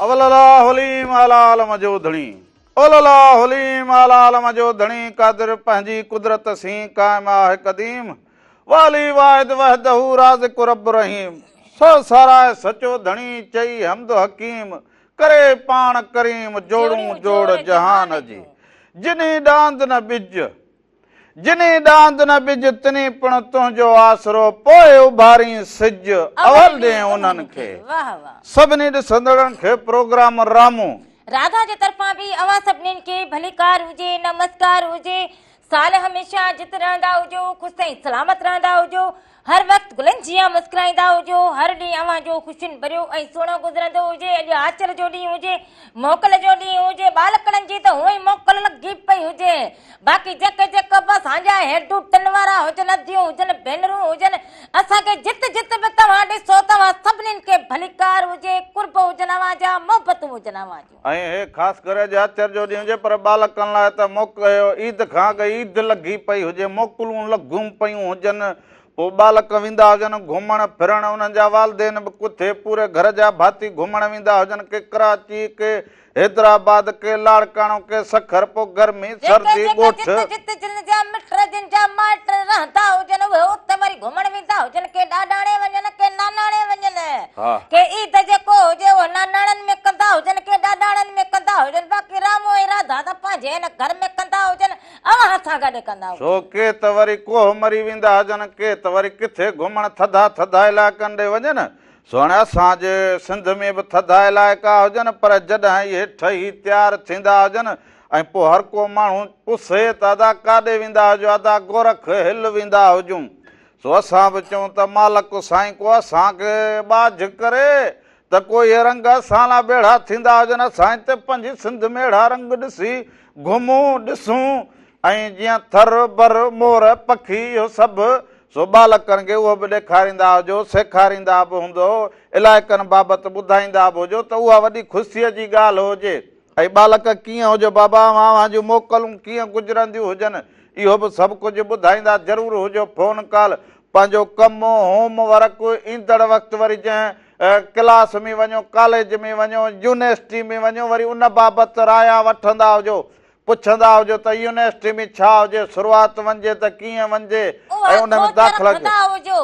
اول الله حليم اعليٰ عالم جو ڌڻي. اول الله حليم اعليٰ عالم جو ڌڻي قادر پنهنجي قدرت سين قائم آهه قديم والي واحد وحده رازق رب رحيم سو ساراهه سچو ڌڻي چئي حمد حڪيم ڪري پاڻ ڪريم جوڙون جوڙ جهان جي جنهي ڏاند نه ٻج جنھين ڏاند نه ٻج، تنھين پڻ تنھنجو آسرو، پوء اڀارين سج، اول ڏين انھن کي. سڀني ڏسندڙن کي پروگرام رامو. راڌا جي طرفان به اوهان سڀنين کي ڀليڪار هجي نمسڪار هجي سال هميشه جت رهندا هجو خوش ۽ سلامت رهندا هجو هر وقت گلن جيان مسڪرائيندا هجو، هر ڏينهن اوهان جو خوشين ڀريو ۽ سهڻو گذرندو هجي، اڄ آچر جو ڏينهن هجي، موڪل جو ڏينهن هجي، ٻالڪڙن جي ته هونئن ئي موڪل لڳي پئي هجي، باقي جيڪي جيڪو به اسان جا هيڊوٽن وارا هجن، اديون هجن، ڀينرون هجن، اسان کي جت جت به توهان ڏسو، توهان سڀنين کي ڀليڪار هجي، قرب هجن اوهان جا، محبتون هجن اوهان جون. ۽ هي خاص ڪري اڄ آچر جو ڏينهن هجي پر ٻالڪن لاء ته موڪل عيد کان اڳ عيد لڳي پئي هجي، موڪلون لڳيون پيون هجن، پوء ٻالڪ ويندا هجن گهمڻ ڦرڻ، انهن جا والدين به ڪٿي پوري گهر جا ڀاتي گهمڻ ويندا هجن، ڪي ڪراچي، ڪي حيدرآباد، ڪي لاڙڪاڻو، ڪي سکر، پوء گرمي، جيڪي سردي، جيڪي ڳوٺ. جت جت جن جا مٽ جن جا مائٽ رهندا هجن اهي اتي وري گهمڻ ويندا هجن، ڪي ڏاڏاڻي وڃن، ڪي ناناڻي وڃن، ڪي عيد جيڪو هجي اهو ناناڻن ۾ ڪندا هجن، ڪي ڏاڏاڻن ۾ ڪندا هجن، باقي رامو ۽ راڌا ته پنهنجي هن گهر ۾ ڪندا هجن، اوهان سان گڏ ڪندا هجن. سو ڪي ته وري ڪوهه مري ويندا هجن، ڪي ته وري ڪٿي گهمڻ ٿڌا ٿڌا علائقن ڏي وڃن. سو هاڻي اسان جي سنڌ ۾ به ٿڌا علائقا هجن پر جڏهن اهي ٺهي تيار ٿيندا هجن ۽ پوء هر ڪو ماڻهو پسي ته ادا ڪاڏي ويندا هجو ادا گورک هل ويندا هجون. سو اسان به چئون ته مالڪ سائين ڪو اسان کي ٻاجهه ڪري ته ڪو اهي رنگ اسان لاء به اهڙا ٿيندا هجن، اسان هتي پنهنجي سنڌ ۾ اهڙا رنگ ڏسي گهمون، ڏسون ۽ جيئن ٿر، بر، مور، پکي اهو سڀ، سو ٻالڪن کي اهو به ڏيکاريندا هجو، سيکاريندا به هوندؤ، علائقن بابت ٻڌائيندا به هجو ته اها وڏي خوشيء جي ڳالهه هجي. اي ٻالڪ ڪيئن هجو بابا اوهان اوهان جون موڪلون ڪيئن گذرنديون هجن اهو به سڀ ڪجهه ٻڌائيندا ضرور هجو فون ڪال پنهنجو ڪم هوم ورڪ ايندڙ وقت وري جنهن ڪلاس ۾ وڃو ڪاليج ۾ وڃو يونيورسٽي ۾ وڃو وري ان بابت رايا وٺندا هجو پڇندا هجو ته يونيورسٽي ۾ ڇا هجي شروعات وڃجي ته ڪيئن وڃجي اها ۽ ان ۾ سوچ داخلا رکندا هجو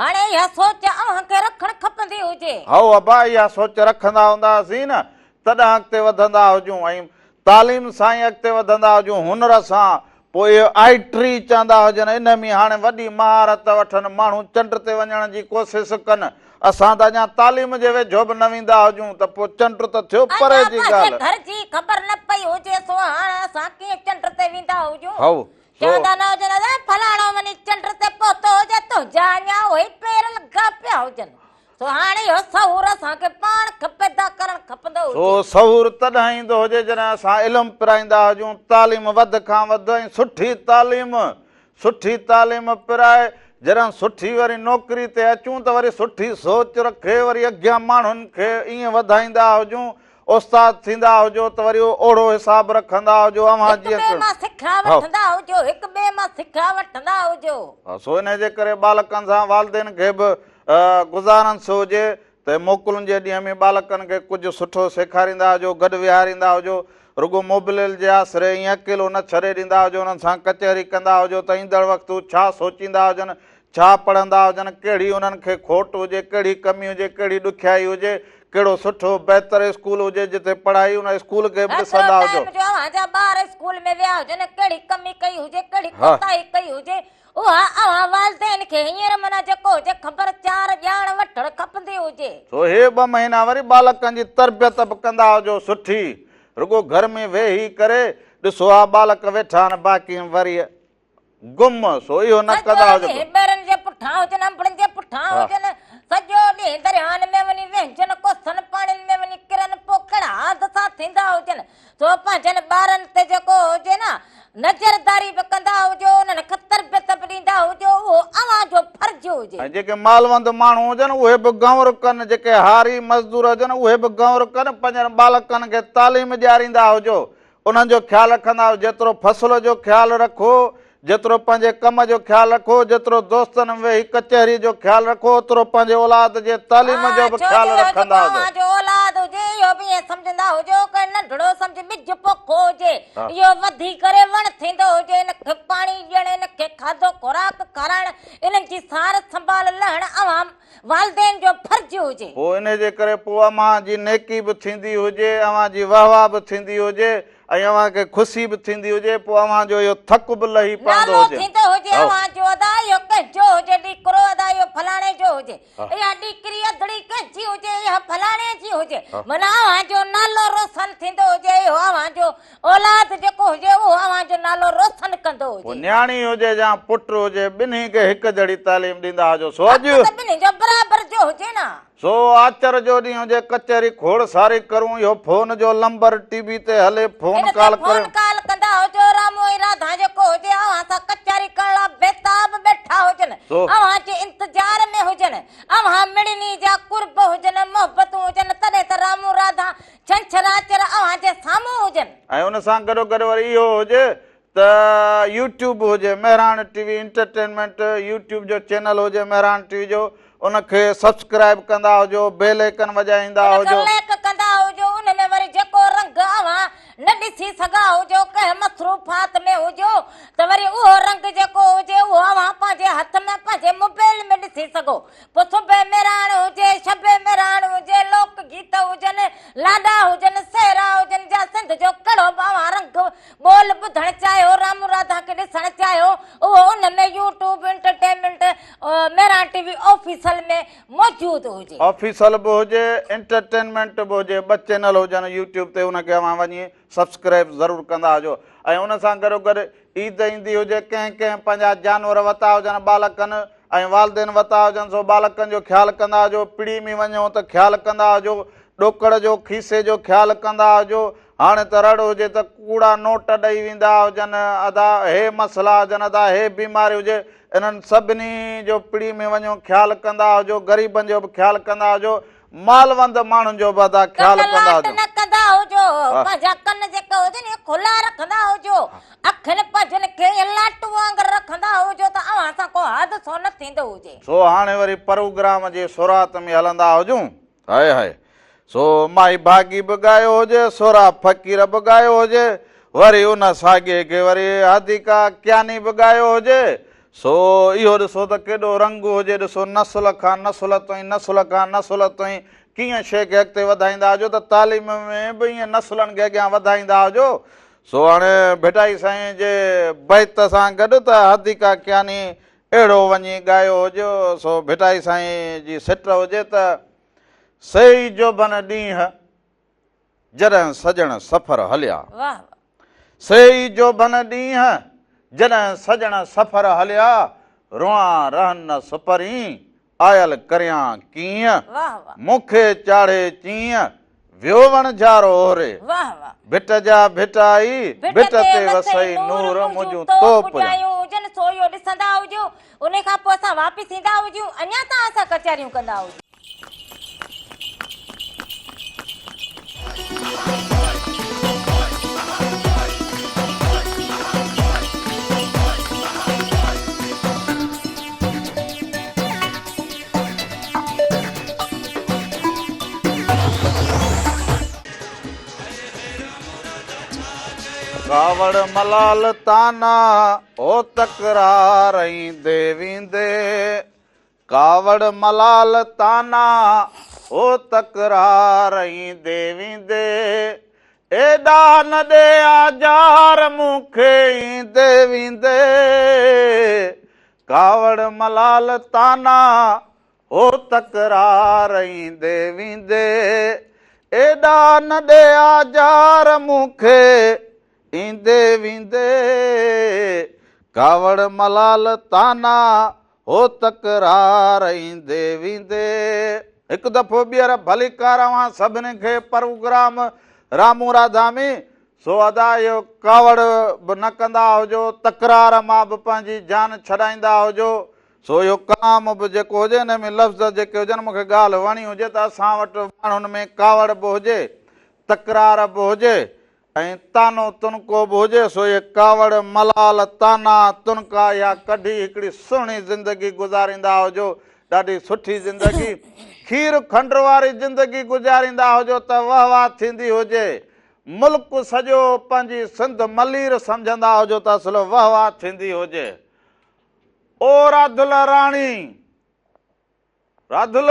هاڻي اها سوچ اوهان کي رکڻ کپندي هجي. هائو ابا اها سوچ رکندا هونداسين نه تڏهن اڳتي وڌندا هجون ۽ تعليم سان ئي اڳتي وڌندا هجون هنر سان پوء اهي آء ٽي چوندا هجن ان ۾ هاڻي وڏي مهارت وٺن ماڻهو چنڊ تي وڃڻ جي ڪوشش ڪن اسان ته اڃا تعليم جي ويجهو به نه ويندا هجون ته پوء چنڊ ته ٿيو پري اڃا جي پنهنجي ڳالهه. گهر جي خبر نه پئي هجي سو هاڻ اسان ڪيئن چنڊ تي ويندا هجون. هائو سو. چوندا نه هجن ادا فلاڻو وڃي چنڊ تي پهتو هجي تنهنجا اڃا اهي ئي پير لڳا پيا هجن سو هاڻي اهو سهور اسان کي پاڻ کي پيدا ڪرڻ کپندو هجي. سو سهور تڏهن ايندو هجي جڏهن اسان علم پرائيندا هجون، تعليم وڌ کان وڌ ۽ سٺي تعليم، سٺي تعليم پرائي جڏهن سٺي وري نوڪري تي اچون ته وري سٺي سوچ رکي وري اڳيان ماڻهن کي ائين وڌائيندا هجون استاد ٿيندا هجو ته وري اوڙو حساب رکندا هجو اوهان هڪ جيئن ٻئي مان سکيا وٺندا هجو هڪ ٻئي مان سکيا وٺندا هجو. سو انهي جي ڪري ٻالڪن سان والدين کي به گذارنس هجي ته موڪلن جي ڏينهن ۾ ٻالڪن کي ڪجهه سٺو سيکاريندا هجو گڏ ويهاريندا هجو رڳو موبليل جي آسري ائين اڪيلو نه ڇڏي ڏيندا هجو انهن سان ڪچهري ڪندا هجو ته ايندڙ وقت هو ڇا سوچيندا هجن ڇا پڙهندا هجن، ڪهڙي انهن کي کوٽ هجي، ڪهڙي ڪمي هجي، ڪهڙي ڏکيائي هجي، ڪهڙو سٺو بهتر اسڪول هجي جتي پڙهائي ان اسڪول کي به ايترو ڏسندا هجو. ٽائيم جو اوهان جا ٻار اسڪول ۾ ويا هجن، ڪهڙي ڪمي ڪئي هجي، ڪهڙي ڪوتاهي ڪئي هجي، اها اوهان والدين کي هينئر معنيٰ جيڪو هجي خبر چار ڄاڻ وٺڻ کپندي هجي. سو هي ٻه مهينا وري ٻالڪن جي تربيت به ڪندا هجو سٺي، رڳو گهر ۾ ويهي ڪري ڏسو ها ٻالڪ ويٺا آهن باقي وري گم سو اهو نه سڄو ڪندا هجو. ڏينهن ٻيرن جي پٺان هجن، انبڙين جي پٺان هجن، سڄو ڏينهن درياهن ۾ وڃي وهنجن، ڪوسن پاڻين ۾ وڃي ڪرن، پوء ڪهڙا حادثا ٿيندا هجن، سو پنهنجن ٻارن تي جيڪو هجي نه نظرداري به ڪندا هجو، انهن کي تربيت به ڏيندا هجو، اهو اوهان جو فرض هجي. ۽ جيڪي مالوند ماڻهو هجن اهي به گنور ڪن، جيڪي هاري مزدور هجن اهي به گنور ڪن، پنهنجن ٻالڪن کي تعليم ڏياريندا هجو، انهن جو خيال رکندا آهيو، جيترو فصل جو خيال رکو، جيترو پنهنجي ڪم جو خيال رکو، جيترو دوستن ۾ ويهي ڪچهري جو خيال رکو، اوترو پنهنجي اولاد جي تعليم جو به خيال رکندا هجو. اوهان جو اولاد هجي اهو به سمجهندا هجو ڪنهن ننڍڙو سمجهه ٻج پوکو هجي اهو وڌي ڪري وڻ ٿيندو هجي ان کي پاڻي ڏيڻ ان کي کاڌو خوراڪ کارائڻ انهن جي سار سنڀال لهڻ اوهان والدين جو فرض هجي. پوء انهي جي ڪري پوء اوهان جي نيڪي به ٿيندي هجي اوهان جي واه واه به ٿيندي هجي ۽ اوهان کي خوشي به ٿيندي هجي، پوء اوهان جو اهو ٿڪ به لهي پوندو نالو هجي. ٿيندو هجي اوهان جو ادا اهو ڪنهن جو هجي، ڏيڪرو ادا اهو فلاڻي جو هجي، اها ڏيڪري ادڙي ڪنهن جي هجي، اها فلاڻي جي هجي، معنيٰ اوهان جو نالو روشن ٿيندو هجي، اهو اوهان جو اولاد جيڪو هجي اهو اوهان جو نالو روشن ڪندو پوء هجي. نياڻي هجي يا پٽ هجي، ٻنهي کي هڪ جهڙي تعليم ڏيندا هجو. سو اڄ. حق ته ٻنهي جو برابر جو هجي نه. سو آچر جو ڏينهن هجي ڪچهري کوڙ ساري ڪرون اهو فون جو لمبر ٽي وي تي هلي فون ان تي ڪال فون ڪريون. ڪال ڪندا هجو رامو ۽ راڌا جيڪو هجي اوهان سان ڪچهري ڪرڻ لا بيتاب ٻيٺا هجن سو. اوهان جي انتظار ۾ هجن اوهان مڙني جا قرب هجن محبتون هجن تڏهن ته رامو راڌا ڇنڇر آچر اوهان جي سامهون هجن. ۽ ان سان گڏو گڏ وري اهو هجي ته يوٽيوب هجي Mehran T V entertainment YouTube جو چينل هجي مهراڻ ٽي وي جو ان کي سبسڪرائب ڪندا هجو بيل آئيڪن وڄائيندا ان کي هجو. لائيڪ ڪندا هجو ان ۾ وري جيڪو رنگ اوهان نه ڏسي سگها هجو ڪنهن مصروفات ۾ هجو ته وري اهو رنگ جيڪو هجي اهو اوهان پنهنجي هٿ ۾ پنهنجي موبائل ۾ ڏسي سگهو پوء صبح مهراڻ هجي شب مهراڻ هجي لوڪ گيت هجن لاڏا هجن سهرا هجن جا سنڌ جو ڪهڙو به اوهان رنگ ٻول ٻڌڻ چاهيو، رام راڌا کي ڏسڻ چاهيو، اهو ان ۾ YouTube entertainment Mehran T V official ۾ موجود هجي. آفيسل به هجي انٽرٽينمينٽ به هجي ٻه چينل هجن يوٽيوب تي ان کي اوهان وڃي سبسڪرائب ضرور ڪندا هجو ۽ ان سان گڏو گڏ عيد ايندي هجي ڪنهن ڪنهن پنهنجا جانور وتا هجن ٻالڪن ۽ والدين وتا هجن سو ٻالڪن جو خيال ڪندا هجو پڙي ۾ وڃو ته خيال ڪندا هجو ڏوڪڙ جو کيسي جو خيال ڪندا هجو هاڻي ته رڙ هجي ته ڪوڙا نوٽ ڏئي ويندا هجن، ادا هي مسئلا هجن، ادا هي بيماري هجي، انهن سڀني جو پڙي ۾ وڃو خيال ڪندا هجو، غريبن جو به خيال ڪندا هجو، مالوند ماڻهن جو به ادا خيال ڪن ڪندا لاٽ هجو. نه ڪندا هجو، پنهنجا ڪن جيڪي هجن اهي کلا رکندا هجو، اکين پنهنجن کي ائين لاٽون وانگر رکندا هجو ته اوهان سان ڪو حادثو نه ٿيندو هجي. سو هاڻي وري پروگرام جي سرعت ۾ هلندا هجون. هاء هاء سو مائي ڀاڳي به ڳايو هجي، سهراب فقير به ڳايو هجي، وري ان ساڳئي کي وري حديقه ڪياني به ڳايو هجي، سو اهو ڏسو ته ڪيڏو رنگ هجي، ڏسو نسل کان نسل تائين، نسل کان نسل تائين ڪيئن شيء کي اڳتي وڌائيندا هجو ته تعليم ۾ به ائين نسلن کي اڳيان وڌائيندا هجو، سو هاڻي ڀٽائي سائين جي بيت سان گڏ ته حديقه ڪياني اهڙو وڃي ڳايو هجيو، سو ڀٽائي سائين جي سٽ هجي ته، سيئي جوڀن ڏينهن، جڏهن سڄڻ سفر هليا. سيئي جوڀن ڏينهن، جڏهن سڄڻ سفر هليا، روئان رهن نه سپرين، آيل ڪريان ڪيئن، مون کي چاڙهي چيئن، ويو وڻجارو اوري، ڀٽ جا ڀٽائي، ڀٽ تي وسئي نور منهنجون تو پڄايون. هجن سو اهو ڏسندا هجو، انهي کان پوء اسان واپس ايندا هجون، اڃا توهان سان ڪچهريون ڪندا هجون. ڪاوڙ ملال طعنا او تڪرار ايندي ويندي ڪاوڙ ملال طعنا او تڪرار ايندي ويندي ايڏا نه ڏي آزار مون کي ايندي ويندي ڪاوڙ ملال طعنا هو تڪرار ايندي ويندي ايڏا نه ڏي آزار مون کي ايندي ويندي ڪاوڙ ملال طعنا هو تڪرار ايندي ويندي. هڪ دفعو ٻيهر ڀليڪار اوهان سڀني کي پروگرام رامون راڌا ۾ سو ادا اهو ڪاوڙ به نه ڪندا هجو تڪرار مان به پنهنجي جان ڇڏائيندا هجو سو اهو ڪلام به جيڪو هجي ان ۾ لفظ جيڪي هجن مون کي ڳالهه وڻي هجي ته اسان وٽ ماڻهن ۾ ڪاوڙ به هجي تڪرار به هجي ۽ طعنو تنڪو به هجي سو اهي ڪاوڙ ملال طعنا تنڪا اها ڪڍي هڪڙي سهڻي زندگي گذاريندا هجو. ڏاڍي سٺي زندگي، کير کنڊ واري زندگي گذاريندا هجو ته وهه واهه ٿيندي هجي. ملڪ سڄو پنهنجي سنڌ ملير سمجهندا هجو ته اصل وهه واهه ٿيندي هجي. او راڌل راڻي! راڌل!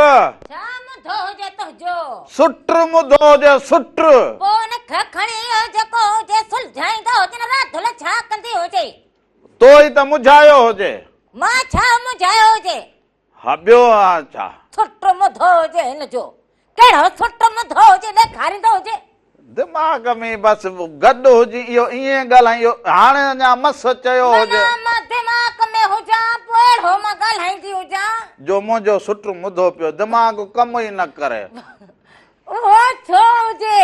ڇا مڌو هجي تنهنجو؟ سٽ مڌو هجي سٽ! پوء ان کي کڻي اهو جيڪو هجي سلجهائيندو هجي نه راڌل ڇا ڪندي هجي؟ تو ئي ته مجهايو هجي. مان ڇا مجهايو هجي؟ ها ٻيو ها ڇا؟ سٽ مڌو هجي هن جو. ڪهڙو سٽ مڌو هجي ڏيکاريندو هجي. دماغ ۾ بس گڏ هجي اهو ائين ڳالهائين اهو هاڻي اڃا مس چيو هجي. معنيٰ مان دماغ ۾ هجان پوء اهڙو مان ڳالهائيندي هجان. جو منهنجو سٽ مڌو پيو دماغ ڪم ئي نه ڪري. اهو ڇو هجي؟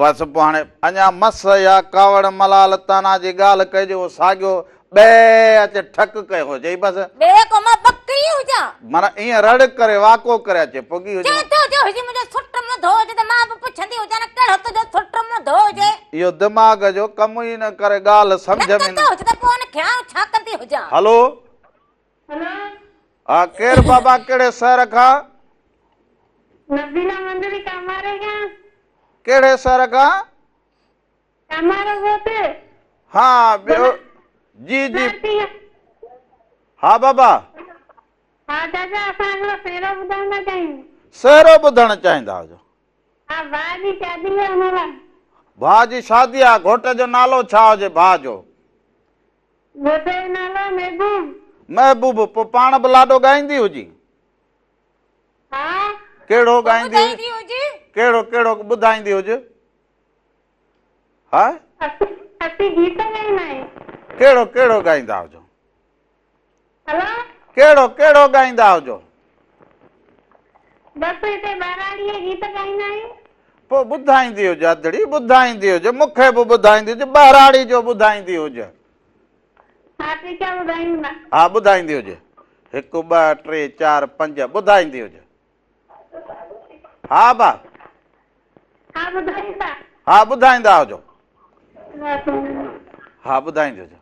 بس پوء هاڻي اڃا مس يا ڪاوڙ ملال طعنا جي ڳالهه ڪئي جو اهو ساڳيو ٻئي اچي ٺڪ ڪيو هجئي بس. ٻئي ڪو مان ٻڪري هجان. معنيٰ ائين رڙ ڪري واڪو ڪري اچي پڳي هجي. چئي ٿو جو هجي منهنجو سٽ مڌو هجي ته مان به پڇندي هجان نه ڪهڙو تنهنجو سٽ مڌو هجي. اهو دماغ جو ڪم ئي نه ڪري ڳالهه سمجهه ۾ نه ڪندو هجي ته پوء ان کي آئون ڇا ڪندي هجان. هلو. هلو. ها ڪير بابا ڪهڙي شهر کان. نبيلا منڌري ڪاماري کان. ڪهڙي شهر کان. ڪامارو ڳوٺ. ها ٻيو جي جي. ها بابا. ها چاچا اسان هڪڙو سهرو ٻڌڻ ٿا چاهيون. سهرو ٻڌڻ چاهيندا هجو. ها ڀاء جي شادي آ ان لاء. ڀاء جي شادي آ گهوٽ جو نالو ڇا هجي ڀاء جو. گهوٽ جو نالو محبوب. محبوب پوء پاڻ به لاڏو ڳائيندي هجي. ها. ڪهڙو ڳائيندي هجي. ڪهڙو ڪهڙو ٻڌائيندي هج. ها. اسين گيت ڳائيندا آهيون. ڪهڙو ڪهڙو ڳائيندا هجو. هلو. ڪهڙو ڪهڙو ڳائيندا هجو. بس هتي ٻهراڙيء جا گيت ڳائيندا آهيون. پوء ٻڌائيندي هج ادڙي ٻڌائيندي هج مون کي به ٻڌائيندي هج ٻهراڙي جو ٻڌائيندي هج. ها ٺيڪ آهي ٻڌايون ٿا. ها ٻڌائيندي هج هڪ ٻه ٽي چار پنج ٻڌائيندي هج. ها با. ها ٻڌايون ٿا. ها ٻڌائيندا هجو. ها ٻڌائيندي هجو.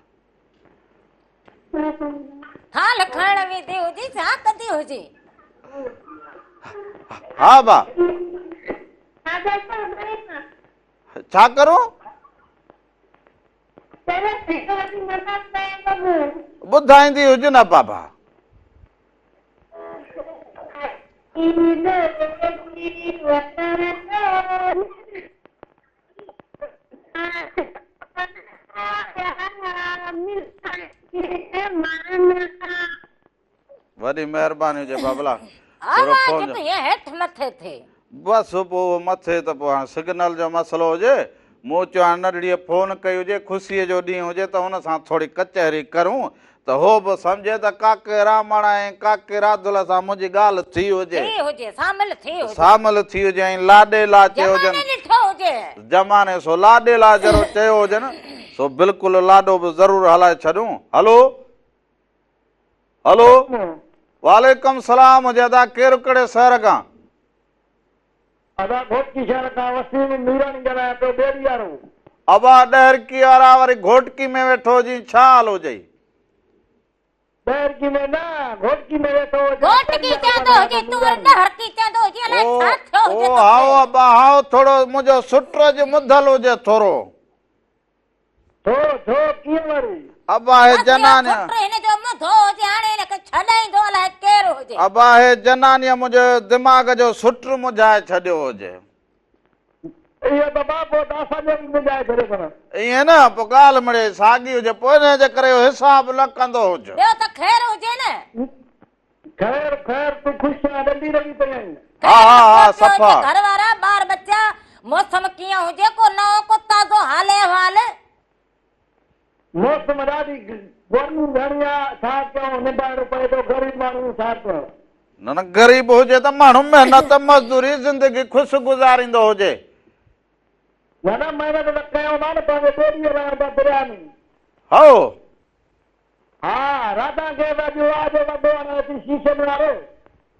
ٿال کڻڻ ويندي هجي ڇا ڪندي هجي. ها با. ڇا ڪرون؟ ٻڌائيندي هج نه بابا. وڏي مهرباني هجي بابلا. آواز به ائين هيٺ مٿي ٿئي. بس پوء مٿي ته پوء هاڻي سگنل جو مسئلو هجي. مون چيو هاڻي ننڍڙيء فون ڪئي هجي، خوشيء جو ڏينهن هجي ته هن سان ٿوري ڪچهري ڪرون ته هو به سمجهي ته ڪاڪي رامڻ ۽ ڪاڪي راڌل سان منهنجي ڳالهه ٿي هجي. ٿي هجي، شامل ٿي هجي. شامل ٿي هجي ۽ لاڏيلا چيو هجن. زماني ڏٺو هجي. زماني سو لاڏيلا جهڙو چيو هجن سو بلڪل لاڏو به ضرور هلائي ڇڏون. هلو. هلو. وعليڪم سلام هجي ادا ڪير ڪهڙي شهر کان. ادا گهوٽڪي شهر کان وسيم ميراڻي ڳالهايان پيو ٻيڙي وارو. ابا ڏهرڪي وارا وري گهوٽڪي ۾ ويٺو هجين ڇا حال هجئي. ڏهرڪي ۾ نه گهوٽڪي ۾ ويٺو هجان گهوٽڪي چوندو هجي تون وري ڏهرڪي چوندو هجين الائي ڇا ٿيو هجي او هائو ابا هائو ٿورو منهنجو سٽ اڄ مڌل هجي ٿورو. ڇو ڇو ڪيئن وري. ابا هي جنانيء. پٽ هن جو مڌو هجي هاڻي هن کي ڇڏائيندو الائي ڪير هجي. ابا هي جنانيء منهنجي دماغ جو سٽ منجهائي ڇڏيو هجي. اهو ته با پوء ته اسان جو به منجهائي ڇڏيو اٿن. ائين نه پوء ڳالهه مڙئي ساڳي هجي پوء انهيء جي ڪري اهو حساب نه ڪندو هج. ٻيو ته خير هجي نه. خير خير تون خوش آن ڏنڊي لڳي پئي آهين. ها ها ها صفا. گهر وارا ٻار ٻچا موسم ڪيئن هجي ڪو نئون ڪو تازو حال احوال. موسم ڏاڍي گرمي گهڻي آ ڇا ڪيون نڀائڻو پئي ٿو غريب ماڻهو ڇا ڪيون. نه نه غريب هجي ته ماڻهو محنت مزدوري زندگي خوش گذاريندو هجي. نه نه محنت ته ڪيون ٿا نه پنهنجي ٻيڙي هلايون ٿا درياء ۾. هائو. ها راڌا کي به اڄ واهه جو وڏو هڻائي ٿي شيشن وارو.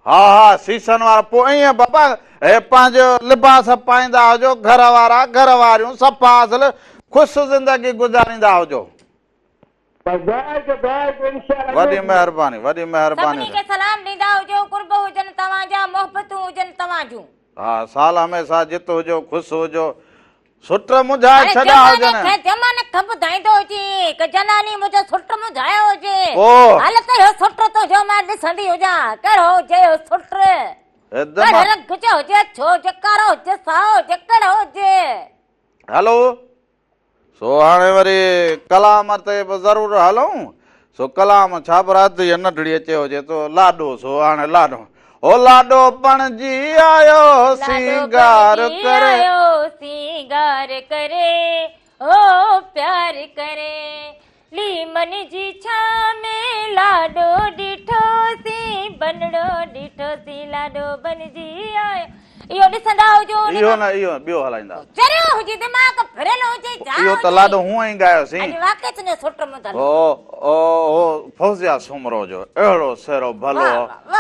ها ها شيشن وارو پوء ائين بابا هي پنهنجو لباس پائيندا هجو گهر وارا گهر واريون صفا اصل خوش زندگي گذاريندا هجو. بس دعا ڪيو دعا ڪيو انشاء الله. وڏي مهرباني وڏي مهرباني. سڀني کي سلام ڏيندا هجو قرب هجن توهان جا محبتون هجن توهان جون. ها سال هميشه جت هجو خوش هجو سٽ منجهائي ڇڏيا هجن. زماني کي ٻڌائيندو هجي ڪه جناني منهنجو سٽ منجهايو هجي. پوء. هل ته اهو سٽ تنهنجو مان ڏسندي هجان ڪهڙو هجي اهو سٽ. ڪهڙي رنگ جو هجي اڇو هجي ڪارو هجي سائو هجي ڪهڙو هجي. هلو سو هاڻي وري ڪلام تي به ضرور هلون. سو ڪلام ڇا پر اڌ يا ننڍڙي اچي هجي تو لاڏو سو هاڻي لاڏو او لاڏو بڻجي آيو سينگار ڪري. آيو سينگار ڪري او پيار ڪري ليمن جي ڇانء ۾ لاڏو ڏٺوسين بنڙو ڏٺوسين لاڏو بنجي آيو اهو ڏسندا هجو ان اهو نه اهو ٻيو هلائيندا. چريو هجي دماغ ڦريل هجي جا اهو ته لاڏو هونئن ئي ڳايوسين. اڄ واقعي تنهنجو سؤٽ مدل. او او او فوزيا سومرو جو اهڙو سهرو ڀلو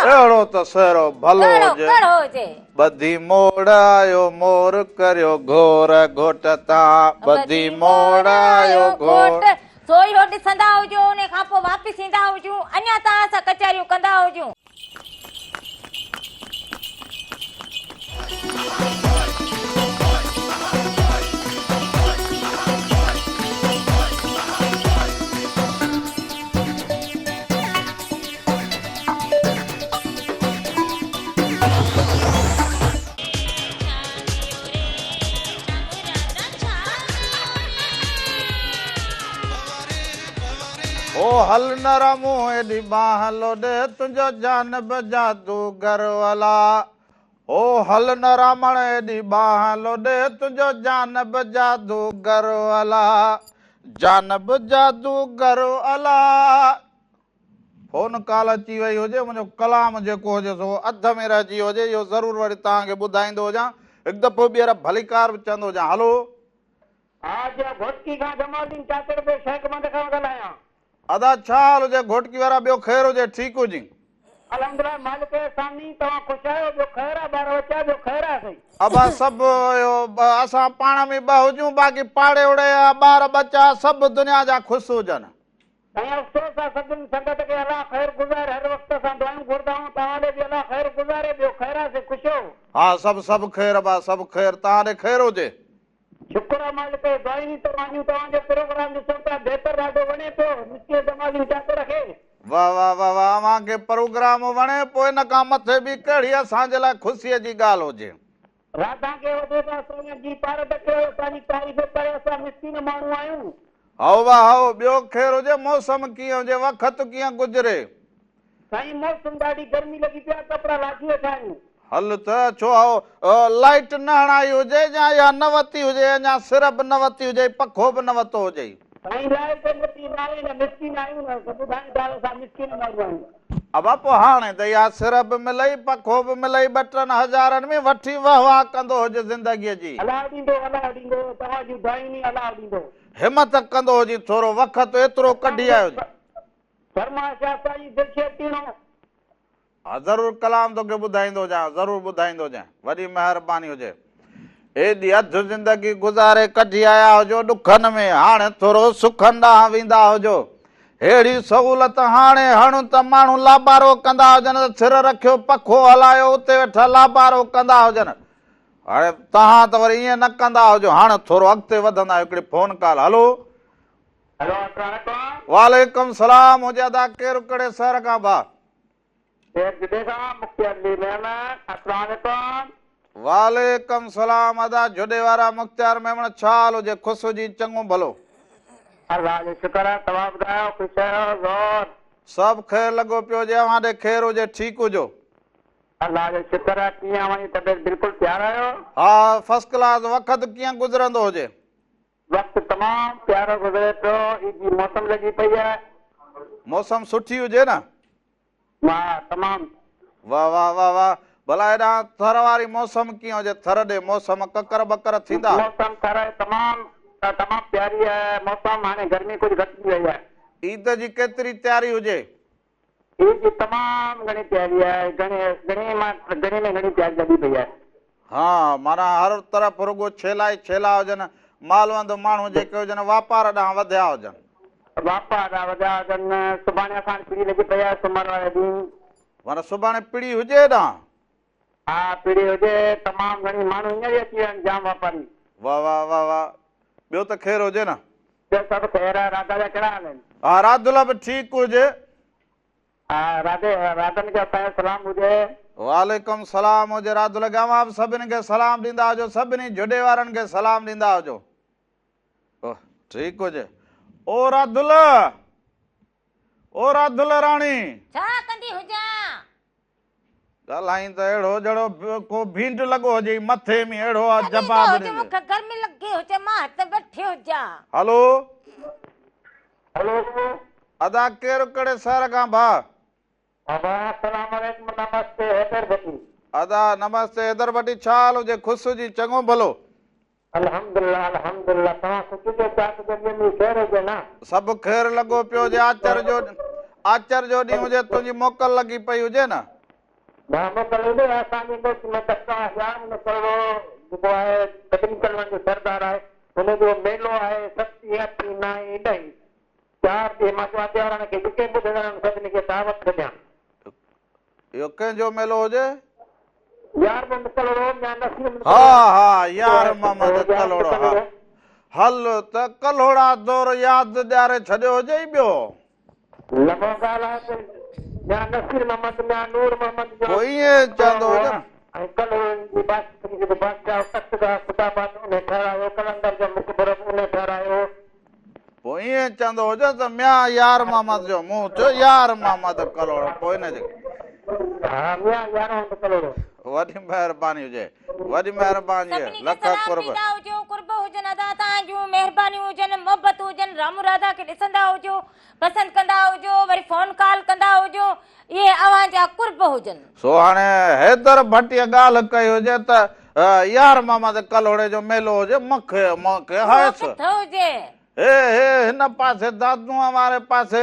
اهڙو ته سهرو ڀلو هجي. ڪهڙو هجي. ٻڌي موڙ آيو مور ڪريو گهور گهوٽ تان ٻڌي موڙ آيو گهوٽ. سو اهو ڏسندا هجو ان کان پوء واپس ايندا هجون اڃا توهان سان ڪچهريون ڪندا هجون. او هل نه رامون ايڏي ٻانهن لوڏي تنهنجو جانب جادوگر الا او هل نه رامڻ ايڏي ٻانهن لوڏي تنهنجو جانب جادوگر الا جانب جادوگر الا. فون ڪال اچي وئي هجي منهنجو ڪلام جيڪو هجي سو اڌ ۾ رهجي ويو هجي اهو ضرور وري توهان کي ٻڌائيندو هجان هڪ دفعو ٻيهر ڀليڪار به چوندو هجان هلو. ها جي گهوٽڪي کان جمال الدين چاچڙ پيو شيخ مند کان ڳالهايان. ادا ڇا حال هجي گهوٽڪي وارا ٻيو خير هجي ٺيڪ هجين. الحمدلله مالڪ جي سامهين توهان خوش آهيو ٻيو خير آ ٻار ٻچا ٻيو خير آ سائين. ابا سڀ اهو اسان پاڻ ۾ ٻه هجون باقي پاڙي اوڙي جا ٻار ٻچا سڀ دنيا جا خوش هجن. سائين افسوس آ سڀن سنگت کي الله خير گذاري هر وقت اسان دعائون گهرندا آهيون توهان ڏي به الله خير گذاري ٻيو خير آ سي خوش هو. ها سڀ سڀ خير ابا سڀ خير توهان ڏي خير هجي. شڪر آ مالڪ جو دعائين ئي توهان جون توهان جو پروگرام ڏسون پيا بهتر ڏاڍو وڻي پيو مسڪين جمال الدين چاچڙ کي. واه واه واه واه اوهان کي پروگرام وڻي پوء ان کان مٿي ٻي ڪهڙي اسان جي لاء خوشي جي ڳالهه هجي. راڌا کي وڌو ٿا سونهن جي پارت ڪيو اسان جي تعريف پر اسان مسڪين ماڻهو آهيون. هائو وا هائو ٻيو خير هجي موسم ڪيئن هجي وقت ڪيئن گذري. سائين موسم ڏاڍي گرمي لڳي پئي آ ڪپڙا لاٿي ويٺا آهيون. هل ته ڇو هائو لائيٽ نه هڻائي هجي يا اها نه وتي هجي اڃا سر به نه وتي هجئي پکو به نه وتو هجئي. سائين لائيٽ وتي ناهي نه مسڪين آهيون نه ٻڌايون ٿا اسان مسڪين ماڻهو آهيون. ابا پوء هاڻي ته اها سر به ملئي، پکو به ملئي، ٻه ٽن هزارن ۾ وٺي وهه واهه ڪندو هج زندگيء جي. الله ڏيندو، الله ڏيندو، توهان جون دعائون ئي الله ڏيندو. همت ڪندو هجين ٿورو وقت ايترو ڪڍي آيو هجين. فرمائش آ سائين دلشير ٽيڻو. ها ضرور ڪلام توکي ٻڌائيندو هجان ضرور ٻڌائيندو هجان وڏي مهرباني هجي. ايڏي اڌ زندگي گذاري ڪڍي آيا هجو ڏکن ۾ هاڻي ٿورو سکن ڏانهن ويندا هجو. ههڙي سهولت هاڻي هڻ ته ماڻهو لابارو ڪندا هجن ته سر رکيو پکو هلايو اتي ويٺا لابارو ڪندا هجن. هاڻي توهان ته وري ائين نه ڪندا هجو هاڻي ٿورو اڳتي وڌندا آهيو هڪڙي فون ڪال هلو. هلو السلام عليڪم. وعليڪم سلام هجي ادا ڪير ڪهڙي شهر کان ڀاء. شيخ جهڏي کان مختيار علي ميمڻ السلام عليڪم. وعليڪم سلام ادا جهڏي وارا مختيار ميمڻ ڇا حال هجي خوش هجين چڱو ڀلو. الله جو شڪر آهي توهان ٻڌايو خوش آهيو زور. سڀ خير لڳو پيو هجي اوهان ڏي خير هجي ٺيڪ هجو. الله جو شڪر آهي ڪيئن اوهان جي طبيعت بلڪل تيار آهيو. ها فرسٽ ڪلاس وقت ڪيئن گذرندو هجي. وقت تمام پيارو گذري پيو، عيد جي موسم لڳي پئي آهي. موسم سٺي هجي نه. واه تمام. واه واه واه واه ڀلا هيڏانهن ٿر واري موسم ڪيئن هجي ٿر ڏي موسم ڪڪر ٻڪر ٿيندا. موسم ٿر جي تمام تمام پياري آهي موسم هاڻي گرمي ڪجهه گهٽجي وئي آهي. عيد جي ڪيتري تياري هجي. عيد جي تمام گهڻي تياري آهي گهڻي گهڻي مان گهڻي ۾ گهڻي تياري لڳي پئي آهي. ها معنيٰ هر طرف رڳو ڇيلا ئي ڇيلا هجن، مالوند ماڻهو جيڪي هجن واپار ڏانهن وڌيا هجن. واپار جا وڏا هجن. سڀاڻي اسان وٽ پڙي لڳي پئي آهي سومر واري ڏينهن. معنيٰ سڀاڻي پڙي هجي هيڏانهن؟ ها پڙي هجي تمام گهڻي ماڻهو هينئر ئي اچي ويا آهن جام واپاري. واه واه واه واه ٻيو ته خير هجي نه. ٻيو سڀ خير آهي راڌا جا ڪهڙا حال آهن. ها راڌل به ٺيڪ هجي. ها راڌي راڌن کي اسان جو سلام هجي. وعليڪم سلام هجي راڌل کي اوهان به سڀني کي سلام ڏيندا هجو سڀني جهڏي وارن کي سلام ڏيندا هجو. ٺيڪ هجي او راڌل او راڌل راڻي. ڇا ڪندي هجان. ڳالهائين ته اهڙو جهڙو ڪو ڀينڊ لڳو هجئي مٿي ۾ اهڙو آ جواب ڏيندي. مون کي گرمي لڳي هجي مان هت ويٺي هجان. هلو. هلو. ادا ڪير ڪهڙي شهر کان ڀاء. بابا السلام عليڪم نمستي حيدر ڀٽي. ادا نمستي حيدر ڀٽي ڇا حال هجي خوش هجين چڱو ڀلو. الحمدلله الحمدلله توهان خوش هجو چاڪ چڱي ۾ خير هجي نه. سڀ خير لڳو پيو هجي آچر جو آچر جو ڏينهن هجي تنهنجي موڪل لڳي پئي هجي نه. نه موڪل هوندي اسان جي ڳوٺ ۾ دستا ڄام ڪلهوڙو جيڪو آهي سڀني ڪلهوڙن جو سردار آهي ان جو ميلو آهي ستين اٺين نائين ڏهين چار ڏينهن مان چوان ڏيارڻ کي جيڪي ٻڌندڙن سڀني کي دعوت ڇڏيان. اهو ڪنهن جو ميلو هجي؟ يار محمد ڪلهوڙو، ميان نصير محمد ها ها يار محمد ڪلهوڙو ها هل ته ڪلهوڙا دور ياد ڏياري ڇڏيو هجئي ٻيو. لمحو ڳالهه آهي ته ميان نصير محمد ميان نور محمد جو پوء ائين چوندو هجي نه. ۽ ڪلهوڙن جي بادشاهي جو بادشاهه تختگاهه خدا آباد انهي ٺهرايو، قلندر جو مقبرو به انهي ٺهرايو. پوء ائين چوندو هجي ته ميان يار محمد جو مون چيو يار محمد ڪلهوڙو پوء ان جي. ها ميان يار محمد ڪلهوڙو. وڏي مهرباني هجي وڏي مهرباني سڀني کي لک سلام قرب. ڏيندا هجو قرب هجن ادا توهان جون مهربانيون هجن محبتون هجن رامو راڌا کي ڏسندا هجو پسند ڪندا هجو وري فون ڪال ڪندا هجو اهي اوهان جا قرب هجن. سو هاڻي حيدر ڀٽيء ڳالهه ڪئي هجي ته يار محمد ڪلهوڙي جو ميلو هجي مونکي مونکي اهو هائس. ڪٿ هجي. هي هي هن پاسي دادوء واري پاسي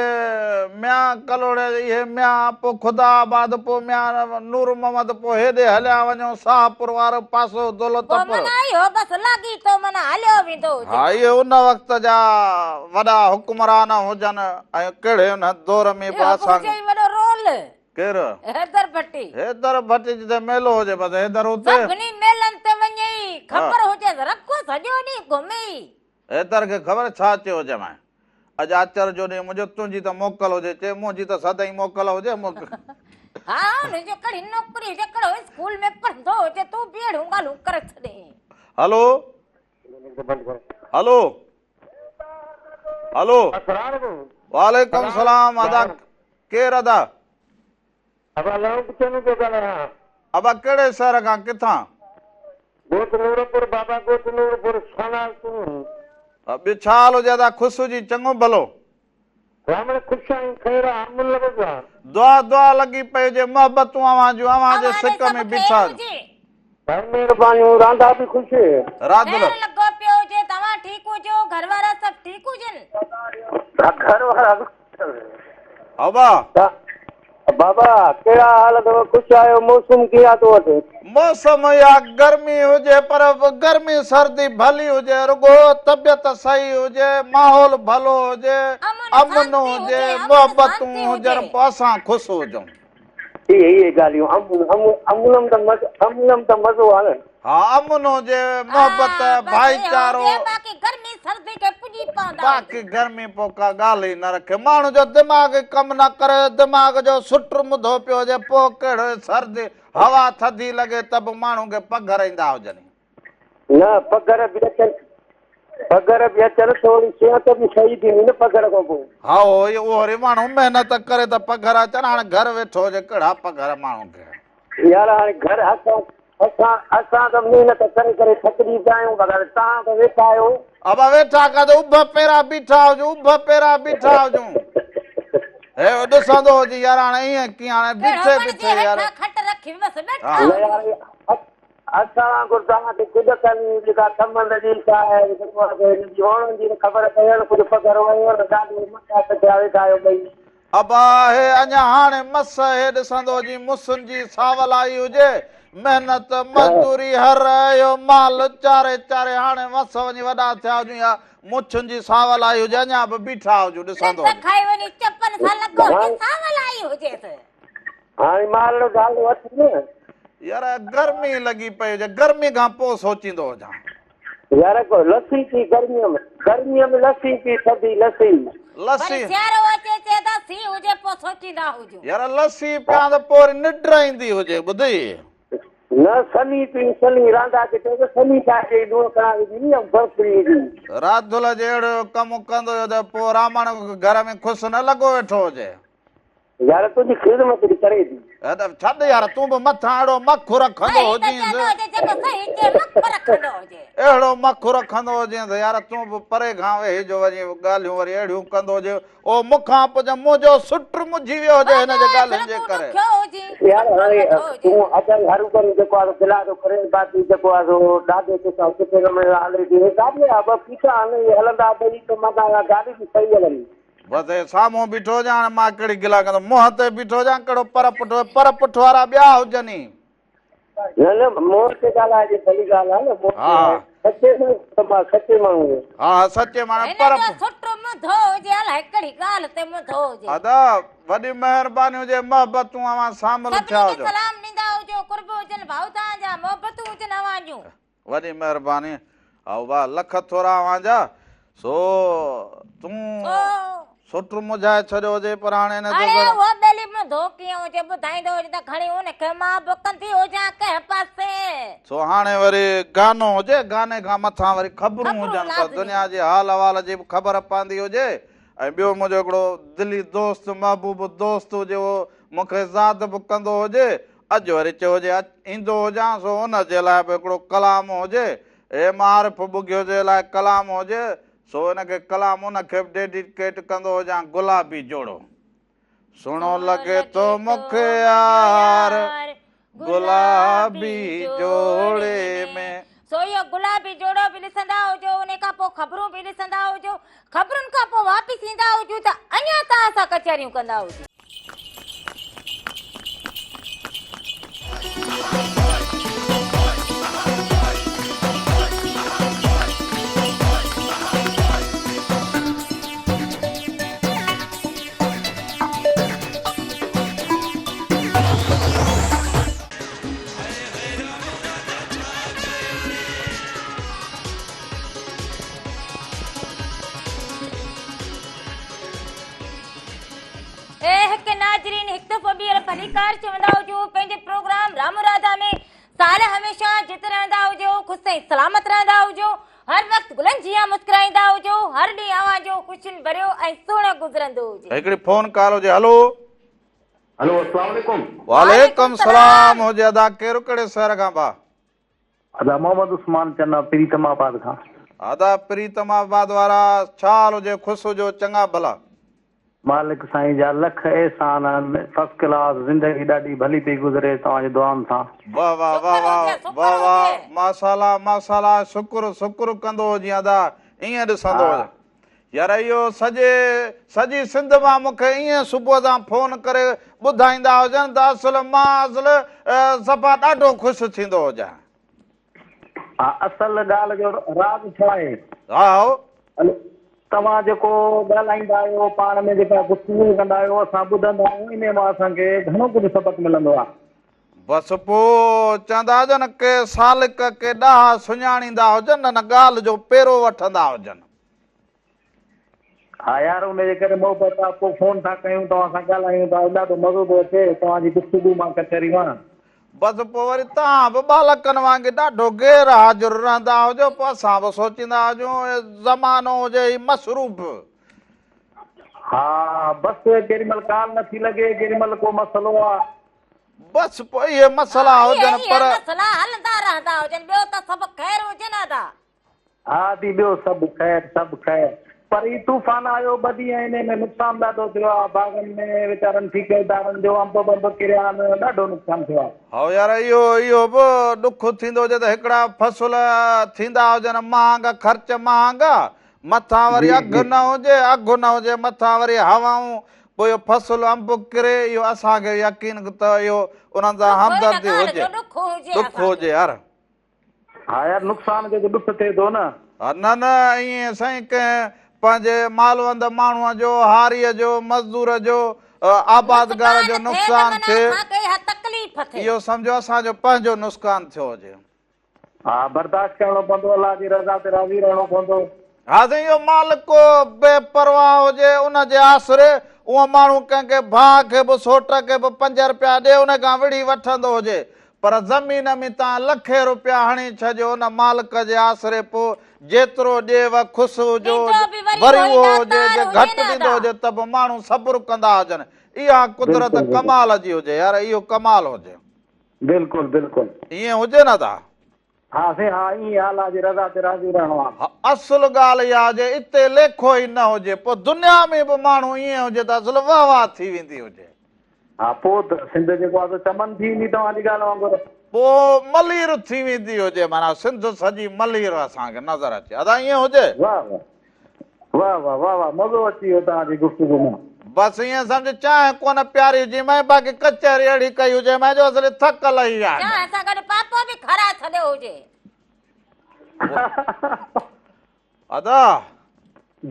ميان ڪلهوڙي اهي ميان پوء خدا آباد پوء ميان نور محمد پوء هيڏي هليا وڃو شاهپور وارو پاسو دولت پوء پور. معنيٰ اهو بس لاڳيتو معنيٰ هليو ويندو هجي. ها اهي ان وقت جا وڏا حڪمران هجن ۽ ڪهڙي ان دور ۾ به اهو به اسان. هجي ئي وڏو رول. ڪير؟ حيدر ڀٽي. حيدر ڀٽي جتي ميلو هجي بس حيدر اتي. سڀني ميلن تي وڃي ئي خبر هجيس رکو سڄو ڏينهن گهمي ئي. حيدر کي خبر ڇا چيو هجي مانء اڄ آچر جو ڏينهن منهنجو تنهنجي ته موڪل هجي چي منهنجي ته سدائين موڪل هجي مون کي. ها ان جو ڪهڙي نوڪري هجي ڪهڙو اسڪول ۾ پڙهندو هجي تون به اهڙيون ڳالهيون ڪري ڇڏين. هلو هلو هلو وعليڪم سلام ادا ڪير ادا. ابا لونگ چنو پيو ڳالهايان. ابا ڪهڙي شهر کان ڪٿان. ڳوٺ نورپور بابا ڳوٺ نورپور سانال چنو. ٻيو ڇا حال هجي ادا خوش هجين چڱو ڀلو. برهمڻ خوش آهين خير آ امن لڳو پيو آ. دعا دعا لڳي پئي هجي محبتون اوهان جون اوهان جي اوهان ڏي سڪ سڀ ۾ خير بيٺا هجون. هجي. ڀائي مهربانيون رانڌا به خوش. راڌل. خير لڳو پيو هجي توهان ٺيڪ هجو گهر وارا سڀ ٺيڪ هجن. ها گهر وارا به خوش. ابا. بابا ڪهڙا حال اٿو خوش آهيو موسم ڪيئن آ تو وٽ. موسم يا گرمي هجي پر گرمي سردي ڀلي هجي رڳو طبيعت صحيح هجي ماحول ڀلو هجي امن امن شانتي هجي هجي امن محبتون شانتي هجن هجي. پوء اسان خوش هجون. اهي اهي ڳالهيون امن امن امن ته مزو امن ته مزو آ نه. ها امن هجي محبت ها بس اهو ڀائيچارو. هجي باقي گرمي سردي کي پڄي پوندا باقي هجون. گرمي پوء ڪا ڳالهه ئي نه رکي ماڻهو جو دماغ ئي ڪم نه ڪري دماغ جو سٽ مڌو پيو هجي پوء ڪهڙو سردي هوا ٿڌي لڳي ته به ماڻهو کي پگهر ايندا هجن. نه پگهر به اچن پگهر به اچن ٿوري صحت به صحيح ٿيندي نه پگهر کان پوء. هائو اهو وري ماڻهو محنت ڪري ته پگهر اچن هاڻي گهر ويٺو هجي ڪهڙا پگهر ماڻهو کي. يار هاڻي گهر اسان اسان اسان ته محنت ڪري ڪري ٿڪجي پيا آهيون پر توهان ته ويٺا آهيو. ابا ويٺا ڪاٿي اڀ پيرا بيٺا هجون اڀ پيرا بيٺا هجون هي ڏسندو هجي يار هاڻي ائين ڪيئن هاڻي ڪهڙو بيٺي وڻ جي بيٺي يار. هيٺان کٽ رکي بس ويٺا ها. نه هجون. يار اسان وانگر توهان کي ڪجهه ڪمي جيڪا ڪمند جي ڪا جي وڻن جي خبر پئي نه ڪجهه پگهر ويو نه ڏاڍو مٿا ٽڪيا ويٺا آهيو ٻئي. ابا هي اڃا هاڻي مس هي ڏسندو جي مسن جي ساول آئي هجي محنت مزدوري هر اهو مال چاري چاري هاڻي وس وڃي وڏا ٿيا هجون يا مڇن جي ساول آئي هجي اڃا به بيٺا هجون ڏسندو هجان. کائي وڃي چپن سان لڳو هجي ساول آئي هجيس. هاڻي مال ڍالو اٿ نه. يار گرمي لڳي پئي هجي گرمي کان پوء سوچيندو هجان. يار ڪو لسي پي گرميء ۾ گرميء ۾ لسي پي ٿڌي لسي. لسي. وري سيارو اچي چئي ته سيء هجي پوء سوچيندا هجون. يار لسي پيان ته پوء وري ننڊ ايندي هجي ٻڌئي. نه سنهي پي سنهي رانڌا کي چئو ته سنهي ٺاهي ڏئي لوڻ ڪڻا وجهي ني ۽ برف وجهي. راڌل جي اهڙو ڪم ڪندو هيو ته پوء رامڻ گهر ۾ خوش نه لڳو ويٺو هجي. يار تنهنجي خدمت به ڪري ٿي. ڇڏ يار تون به مٿان اهڙو مک رکندو هجينس. اهڙو مک رکندو هجينس يار تون به پري کان ويهي جو وڃي ڳالهيون وري اهڙيون ڪندو هجي او مون کان پڇ منهنجو سٽ منجهي ويو هجي هن جي ڳالهين جي ڪري. يار هاڻي تون اجائي هروڀرو جيڪو آهي سو گلا ٿو ڪرين باقي جيڪو آهي سو ڏاڍو توسان سٺي نموني هلي ٿي هي گاڏي آهي ٻه ڦيٿا آهن اهي هلندا ٻئي ته معنيٰ گاڏي به صحيح هلندي. بس هي سامهون بيٺو هجان هاڻي مان ڪهڙي گلا ڪندس منهن تي بيٺو هجان ڪهڙو پر پٺ پر پٺ وارا ٻيا هجن ئي. نه نه منهن تي ڳالهائجي ڀلي ڳالهه آهي نه منهن تي ها. سچي ماڻهو ته مان سچي ماڻهو آهيان. ها ها سچي ماڻهو هن پر. جو سٽ منڌو هجي الائي ڪهڙي ڳالهه تي منڌو هجي. ادا وڏي مهرباني هجي محبتون اوهان شامل سڀني ٿيا کي هجو. سلام ڏيندا هجو قرب هجن ڀائو توهان جا محبتون هجن اوهان جون. وڏي مهرباني هائو ڀاء لک ٿورا اوهان جا سو تون سٽ مجهائي ڇڏيو هجي پر هاڻي ان اڙي اهو ٻيلي منڌو ڪيئن هجي ٻڌائيندو هجي ته کڻي ان کي مان به ڪندي هجان ڪنهن پاسي. سو هاڻي وري گانو هجي گاني کان مٿان وري خبرون هجن ته دنيا جي حال احوال جي به خبر پوندي هجي ۽ ٻيو منهنجو هڪڙو دلي دوست محبوب دوست هجي اهو مون کي ياد به ڪندو هجي اڄ وري چيو هجي ايندو هجان سو ان جي لاء به هڪڙو ڪلام هجي، ايم عارف ٻگهيو جي لاء ڪلام هجي سو ان کي ڪلام ان کي به ڊيڊيڪيٽ ڪندو هجان گلابي جوڙو سهڻو لڳي ٿو مون کي يار گلابي جوڙي ۾. سو اهو گلابي جوڙو به ڏسندا هجو انهي کان پوء خبرون به ڏسندا هجو خبرن کان پوء واپس ايندا هجون ته اڃا توهان سان ڪچهريون ڪندا هجون. هڪ ناظرين هڪ دفعو ٻيهر ڀليڪار چوندا هجو پنهنجي پروگرام رام راڌا ۾ سال هميشه جت رهندا هجو خوش ۽ سلامت رهندا هجو هر وقت گلن جيان مسڪرائيندا هجو هر ڏينهن اوهان جو خوشين ڀريو ۽ سهڻو گذرندو هجي. هڪڙي فون ڪال هجي هلو. هلو السلام عليڪم. وعليڪم سلام هجي ادا ڪير ڪهڙي شهر کان ڀا. ادا محمد عثمان چنا پريتم آباد کان. ادا پريتم آباد وارا ڇا حال هجي خوش هجو چڱا ڀلا. مالڪ سائين جا لک احسان آهن فرسٽ ڪلاس زندگي ڏاڍي ڀلي پئي گذري توهان جي دعائن سان. واه واه واه واه واه واه ماشاءالله ماشاءالله شڪر شڪر ڪندو هجين ادا ائين ڏسندو هجان. يار اهو سڄي سڄي سنڌ مان مون کي ائين صبح سان فون ڪري ٻڌائيندا هجن ته اصل مان اصل صفا ڏاڍو خوش ٿيندو هجان. ها اصل ڳالهه جو راز ڇا آهي؟ ها هائو. توهان جيڪو ڳالهائيندا آهيو پاڻ ۾ جيڪا گفتگو ڪندا آهيو اسان ٻڌندا آهيون انهي مان اسان کي گهڻو ڪجهه سبق ملندو آهي. بس پوء چوندا هجن ڪي سالڪ ڪي ڏاها سڃاڻيندا هجن نه ڳالهه جو پيرو وٺندا هجن. ها يار ان جي ڪري محبت آ پوء فون ٿا ڪيون توهان سان ڳالهايون ٿا ڏاڍو مزو ٿو اچي توهان جي گفتگو مان ڪچهري مان. بس پوء وري توهان به ٻالڪن وانگي ڏاڍو غير حاضر رهندا هجو پوء اسان به سوچيندا هجون زمانو هجي هي مصروف. ها بس ڪيڏي مهل ڪال نٿي لڳي ڪيڏي مهل ڪو مسئلو آ. بس پوء اهي مسئلا هجن پر. اهي مسئلا هلندا رهندا هجن ٻيو ته سڀ خير هجي نه ادا. ها ادي ٻيو سڀ خير سڀ خير پر هي طوفان آيو ٻه ڏينهن انهي ۾ نقصان ڏاڍو ٿيو آ باغن ۾ ويچارن ٺيڪيدارن جو انب بنب ڪريا آهن ڏاڍو نقصان ٿيو آ. هائو يار اهو اهو به ڏک ٿيندو هجي ته هڪڙا فصل ٿيندا هجن مهانگا خرچ مهانگا مٿان وري جي اگهه جي نه هجي اگهه نه هجي مٿان وري هوائون پوء اهو فصل انب ڪري اهو اسان کي يقين ته اهو انهن سان همدردي هجي ڏک هجي يار. ها يار نقصان جو ته ڏک ٿئي ٿو نه. ها نه نه ائين سائين ڪنهن پنهنجي مالوند ماڻهوء جو هاريء جو مزدور جو آبادگار جو نقصان ٿئي اهو سمجهو اسان جو پنهنجو نسقان ٿيو هجي. ها برداشت ڪرڻو پوندو الله جي رضا تي راضي رهڻو پوندو. ها سائين اهو مالڪ بي پرواهه هجي ان جي آسري اهو ماڻهو ڪنهن کي ڀاء کي به سوٽ کي به پنج رپيا ڏي ان کان وڙهي وٺندو هجي پر زمين ۾ تان لکين رپيا هڻي ڇڏيو ان مالڪ جي آسري پوء جيترو ڏيو خوس هجو وري اهو هجي جي گهٽ ڏيندو هجي ته به ماڻهو صبر ڪندا هجن اها قدرت ڪمال جي هجي يار اهو ڪمال هجي. بلڪل بلڪل. ائين هجي نه ته. ها سائين ها ائين ئي الله جي رضا تي راضي رهڻو آ. ها اصل ڳالهه اها هجي اتي ليکو ئي نه هجي پوء دنيا ۾ به ماڻهو ائين هجي ته اصل واه واه ٿي ويندي هجي. ها پوء ته سنڌ جيڪو آ سو چمن ٿي ويندي توهان جي ڳالهه وانگر. پوء ملير ٿي ويندي هجي معنيٰ سنڌ سڄي ملير اسان کي نظر اچي ادا ائين هجي. واه واه واه واه واه واه مزو اچي ويو توهان جي گفتگو مان. بس ائين سمجهه چانهه ڪونه پياري هجي مين باقي ڪچهري اهڙي ڪئي هجي مين جو اصلي ٿڪ لهي ويا هجن. چانهه سان گڏ پاپو به کارائي ڇڏيو هجي. ادا.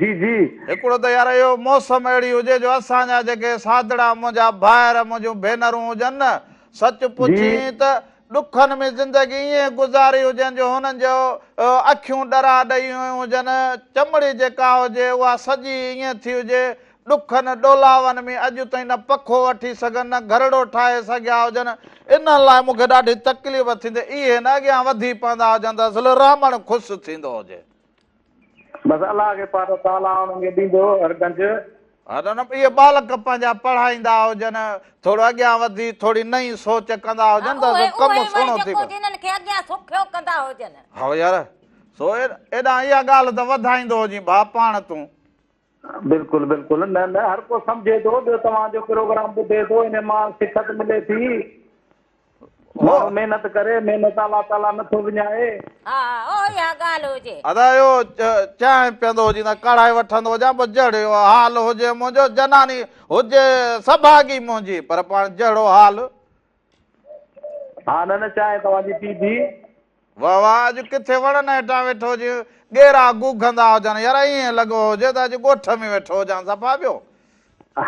جي جي. هڪڙو ته يار اهو موسم اهڙي هجي جو اسان جا جيڪي سادڙا منهنجا ڀائر منهنجون ڀينرون هجن نه سچ پڇين ته ڏکن ۾ زندگي ائين گذاري هجن جو هنن جو اکيون ڏرا ڏئي ويون هجن، چمڙي جيڪا هجي اها سڄي ائين ٿي هجي، ڏکن ڏولاون ۾ اڄ تائين نه پکو وٺي سگهن نه گهرڙو ٺاهي سگهيا هجن، انهن لاء مون کي ڏاڍي تڪليف ٿيندي، اهي نه اڳيان وڌي پوندا هجن ته اصل رحمڻ خوش ٿيندو هجي. بس الله کي پارت تعاليٰ انهن کي ڏيندو هر گنج. ها نه نه اهي ٻالڪ پنهنجا پڙهائيندا هجن ٿورو اڳيان وڌي ٿوري نئين سوچ ڪندا هجن ته اهي ڪم اهي وري سهڻو ٿي جيڪو پوي. جنن کي اڳيان سکيو ڪندا هجن. ها يار سو ايڏانهن اها ڳالهه ته وڌائيندو هجين ڀاء پاڻ تون. بلڪل بلڪل نه نه هر ڪو سمجهي ٿو ٻيو توهان جو پروگرام ٻڌي ٿو انهي مان سکت ملي ٿي. ماڻهو محنت ڪري، محنت الله تعاليٰ نه ٿو وڃائي. ها اهو اها ڳالهه هجي. ادا اهو چانهه پيئندو هجين ته ڪاڙهائي وٺندو هجان پوء جهڙو حال هجي منهنجو جناني هجي سڀاڳي منهنجي پر پاڻ جهڙو حال. ها نه نه چانهه توهان جي پيبي. واه واه اڄ ڪٿي وڻن هيٺان ويٺو هجين ڳيرا گوگهندا هجن يار ائين لڳو هجي ته اڄ ڳوٺ ۾ ويٺو هجان صفا ٻيو.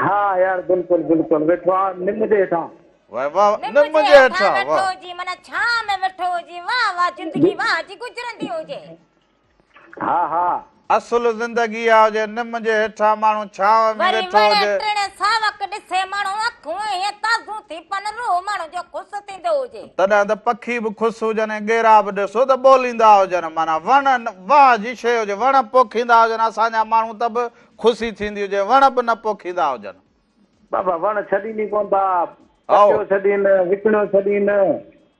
ها يار بلڪل بلڪل ويٺو آهيان نم جي هيٺان. واه واه نم جي هيٺان ويٺو هجين معنيٰ ڇانء ۾ ويٺو هجين واه واه زندگي واه جي گذرندي هجي. ها ها. اصل زندگي اها هجي نم جي هيٺان ماڻهو ڇانو ۾ وري ويٺو وڻ هجي. ٽڻ ساوڪ ڏسي ماڻهو اکيون ائين تازون ٿي پن روح ماڻهو جو خوش ٿيندو هجي. تڏهن ته پکي به خوش هجن ۽ ڳيرا به ڏسو ته ٻوليندا هجن معنيٰ وڻ واهه جي شيء هجي وڻ پوکيندا هجن اسان جا ماڻهو ته به خوشي ٿيندي هجي وڻ به نه پوکيندا هجن. بابا وڻ ڇڏين ئي ڪونه ٿا، ڪٽيو ڇڏين، وڪڻيو ڇڏين.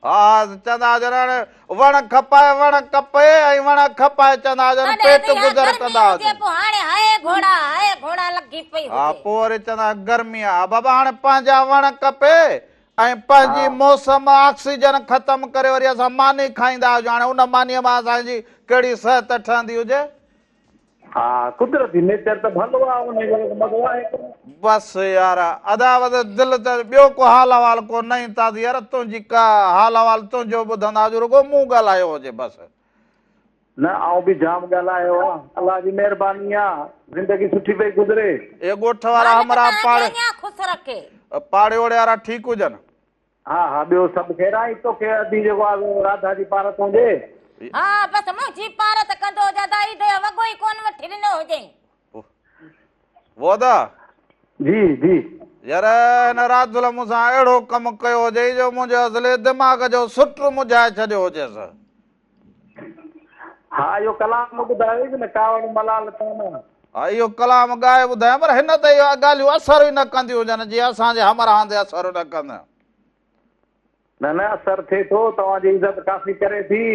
ها چوندا هجن هاڻي وڻ کپائي وڻ ڪپي ۽ وڻ کپائي چوندا هجن تڏهن پيٽ به اها گذر گرمي ڪندا هجي هجن. پوء هاڻي هاء گهوڙا هاء گهوڙا لڳي پئي ها هجي. پوء وري چوندا گرمي آ بابا هاڻي پنهنجا وڻ ڪپي ۽ پنهنجي موسم آڪسيجن ختم ڪري وري اسان ماني کائيندا هجون هاڻي ان مانيء مان اسان جي ڪهڙي صحت ٺهندي هجي. ها قدرتي نيچر ته ڀلو آ انهي جو ته مزو آهي ڪونه. بس يار ادا بس دل ته ٻيو ڪو حال احوال ڪو نئين تازي يار تنهنجي ڪا حال احوال تنهنجو ٻڌندا هجون رڳو مون ڳالهايو هجي بس. نه آئون به جام ڳالهايو آ الله جي مهرباني آ زندگي سٺي پئي گذري. اهي ڳوٺ وارا مالڪ همراهه توهان کي پاڙي اڃا خوش رکي. پاڙي اوڙي وارا ٺيڪ هجن. ها ها ٻيو سڀ خير آهي توکي ادي جيڪو آ سو راڌا جي پارت هجي. ها بس منهنجي پارت ڪندو هجي ادا عيد جو وڳو ئي ڪونه وٺي ڏنو هجئين. وو ادا. جي جي. يار هن راڌل مون سان اهڙو ڪم ڪيو هجئي جو منهنجي اصلي دماغ جو سٽ مجهائي ڇڏيو هجيس. ها اهو ڪلام ٻڌايو نه ڪاوڙ ملال طعنا. ها اهو ڪلام ڳائي ٻڌايم پر هن تي اهي ڳالهيون اثر ئي نه ڪنديون هجن جيئن اسان جي همراهن تي اثر نه ڪن. نه نه اثر ٿئي ٿو توهان جي عزت ڪافي ڪري ٿي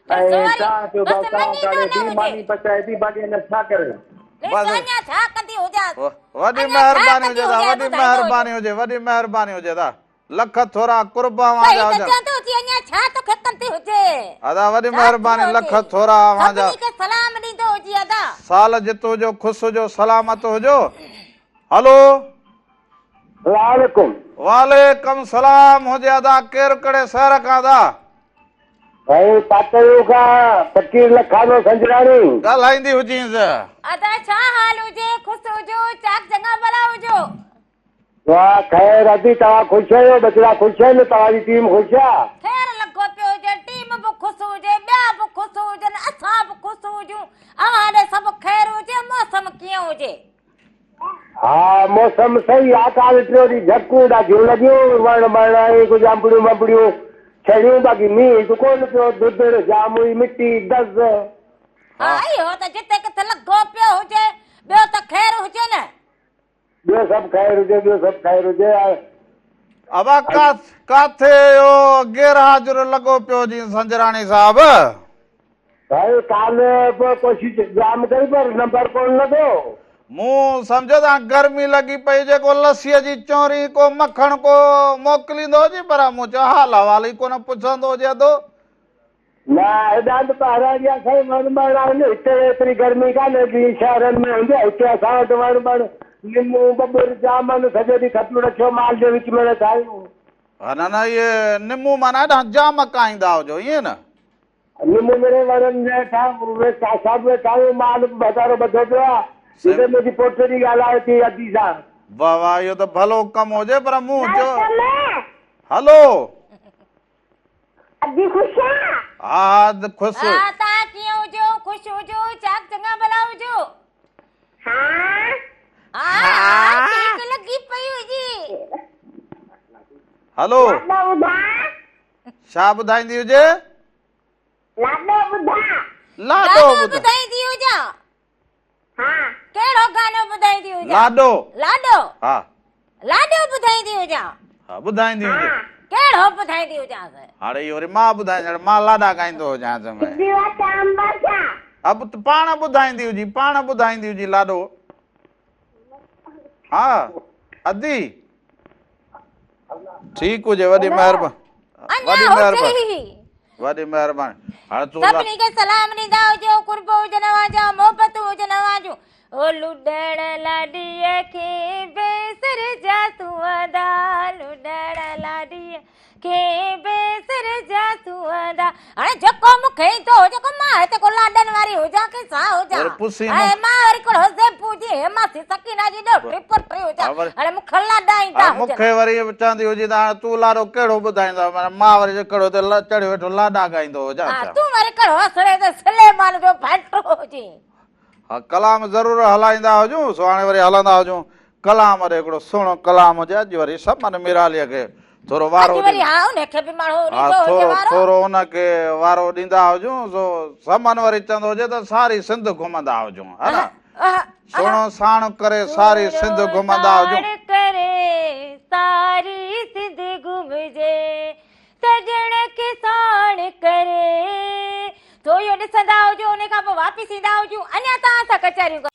۽ ڏس وري چانهه پيو ٿا بس چانهه مڃيندو ڪاڙهي نه ٿي هجي. ماني پچائي ٿي باقي اڃا ڇا ڪري. ڏس بس اڃا ڇا ڪندي هجانس. وڏي اڃا ڇا مهرباني ڪندي هجي دا هجانس وڏي ٻڌائيندو هجي. مهرباني هجي وڏي مهرباني هجي دا. لک ٿورا قرب اوهان صحيح جا ته هجن. چوندو هجي اڃا ڇا توکي ڪندي هجي. ادا وڏي ڇا مهرباني ٿيو لک هجي. ٿورا اوهان جا. سڀني کي سلام ڏيندو هجي ادا. سال جت هجو خوش هجو سلامت هجو هلو. سلام عليڪم. وعليڪم سلام هجي ادا ڪير ڪهڙي شهر کان ادا. سائين پاتڙيو کان فقير لکانو سنجراڻي. ڳالهائيندي هجينس. ادا ڇا حال هجي خوش هجو چاڪ چڱا ڀلا هجو. دعا خير ادي توهان خوش آهيو ٻچڙا خوش آهن توهان جي ٽيم خوش آ. خير لڳو پيو هجي ٽيم به خوش هجي ٻيا به خوش هجن اسان به خوش هجون اوهان ڏي سڀ خير هجي موسم ڪيئن هجي. ها موسم صحيح آ ڪالهه ٽيون ڏينهن جهڪون ڏاڍيون لڳيون وڻ بڻ ۽ ڪجهه انبڙيون بنبڙيون ڇڙيون باقي مينهن هڪ ڪونه پيو ڌڌڙ جام هئي مٽي دز. ها اهو ته جتي ڪٿي لڳو پيو هجي ٻيو ته خير هجي نه. ٻيو سڀ خير هجي ٻيو سڀ خير هجي. ابا ڪاٿي اهو غير حاضر لڳو پيو هجين سنجراڻي صاحب. سائين ڪالهه به ڪوشش جام ڪئي پر نمبر ڪونه لڳو. مون سمجهيو ته هاڻ گرمي لڳي پئي هجي ڪو لسيء جي چونري ڪو مکڻ ڪو موڪليندو هجي پر مون چيو حال احوال ئي ڪونه پڇندو هجي ادو. نه هيڏانهن ته ٻهراڙي جا سائين وڻ ٻڻ آهن هتي ايتري گرمي ڪانهي جيئن شهرن ۾ هوندي آهي هتي اسان وٽ وڻ ٻڻ نمون ٻٻر جام آهن سڄو ڏينهن کٽيون رکيو مال جي وچ ۾ ويٺا آهيون. ها نه نه اهي نمون معنيٰ هيڏانهن جام ڪاهيندا هجو ائين نه. نمون مڙئي وڻن جي هيٺان ويٺا اسان به ويٺا آهيون مال به ڀتارو ٻڌو پيو آهي هتي منهنجي پوٽيڙي ڳالهائي ٿي ادي سان. واه واه اهو ته ڀلو ڪم هجي پر مون چيو هلو. ادي خوش آ. ها ها ادي خوش. ها توهان ڪيئن هجو خوش هجو چاڪ چڱا ڀلا هجو. ها. ها ها ٺيڪ لڳي پئي هجي. هلو. لاڏو ٻڌاء. ڇا ٻڌائيندي هجي؟ لاڏو ٻڌاء. لاڏو ٻڌائيندي هجان. ها. ڪهڙو گانو ٻڌائيندي هجان؟ لاڏو. لاڏو. ها. لاڏو ٻڌائيندي هجان. ها ٻڌائيندي هجي. ڪهڙو ٻڌائيندي هجانس؟ هاڻي اهو وري مان ٻڌائيندڙ مان لاڏا ڳائيندو هجانس. اب پاڻ ٻڌائيندي هجي پاڻ ٻڌائيندي هجي لاڏو. ها ادي. ٺيڪ هجي وڏي مهرباني وڏي مهرباني وڏي مهرباني هاڻي تون سڀني کي سلام ڏيندا هجو قرب هجن اوهان جا محبتون هجن اوهان جون او لڏڻ لاڏيء کي بيسر جا سوندا لڏڻ لاڏيء کي بيسر جا سوندا هاڻي جيڪو مون کي ايندو هجي ڪو مان هتي ڪو لاڏن واري هجان ڪي ڇا هجان وري پسي ۽ مان وري ڪو زيبو جي هيما سي سڪينا جي ڏوهٽي پوٽي هجان هاڻي مون کي لاڏا ايندا هجن مون کي وري چوندي هجي ته هاڻي تون لاڏو ڪهڙو ٻڌائيندو معنيٰ مان وري ڪهڙو هتي چڙهيو ويٺو لاڏا ڳائيندو هجان ها تون وري ڪهڙو اسڙي تي سليمان جو ڀائٽو هجين ها ڪلام ضرور هلائيندا هجون سو هاڻي وري هلندا هجون ڪلام وري هڪڙو سهڻو ڪلام هجي اڄ وري سمن ميراليء کي ٿورو وارو اڄ وري ها ان کي به ماڻهو ها ڏيندو هجي ٿورو وارو ٿورو ان کي وارو ڏيندا هجون سو سمن وري چوندو هجي ته ساري سنڌ گهمندا هجون ها نه سهڻو ساڻ ڪري ساري سنڌ سهڻو گهمندا هجون. ساڻ ڪري ساري سنڌ گهمجي سڄڻ کي ساڻ ڪري ٿو اهو ڏسندا هجو ان کان پوء واپس ايندا هجون اڃا توهان سان ڪچهريون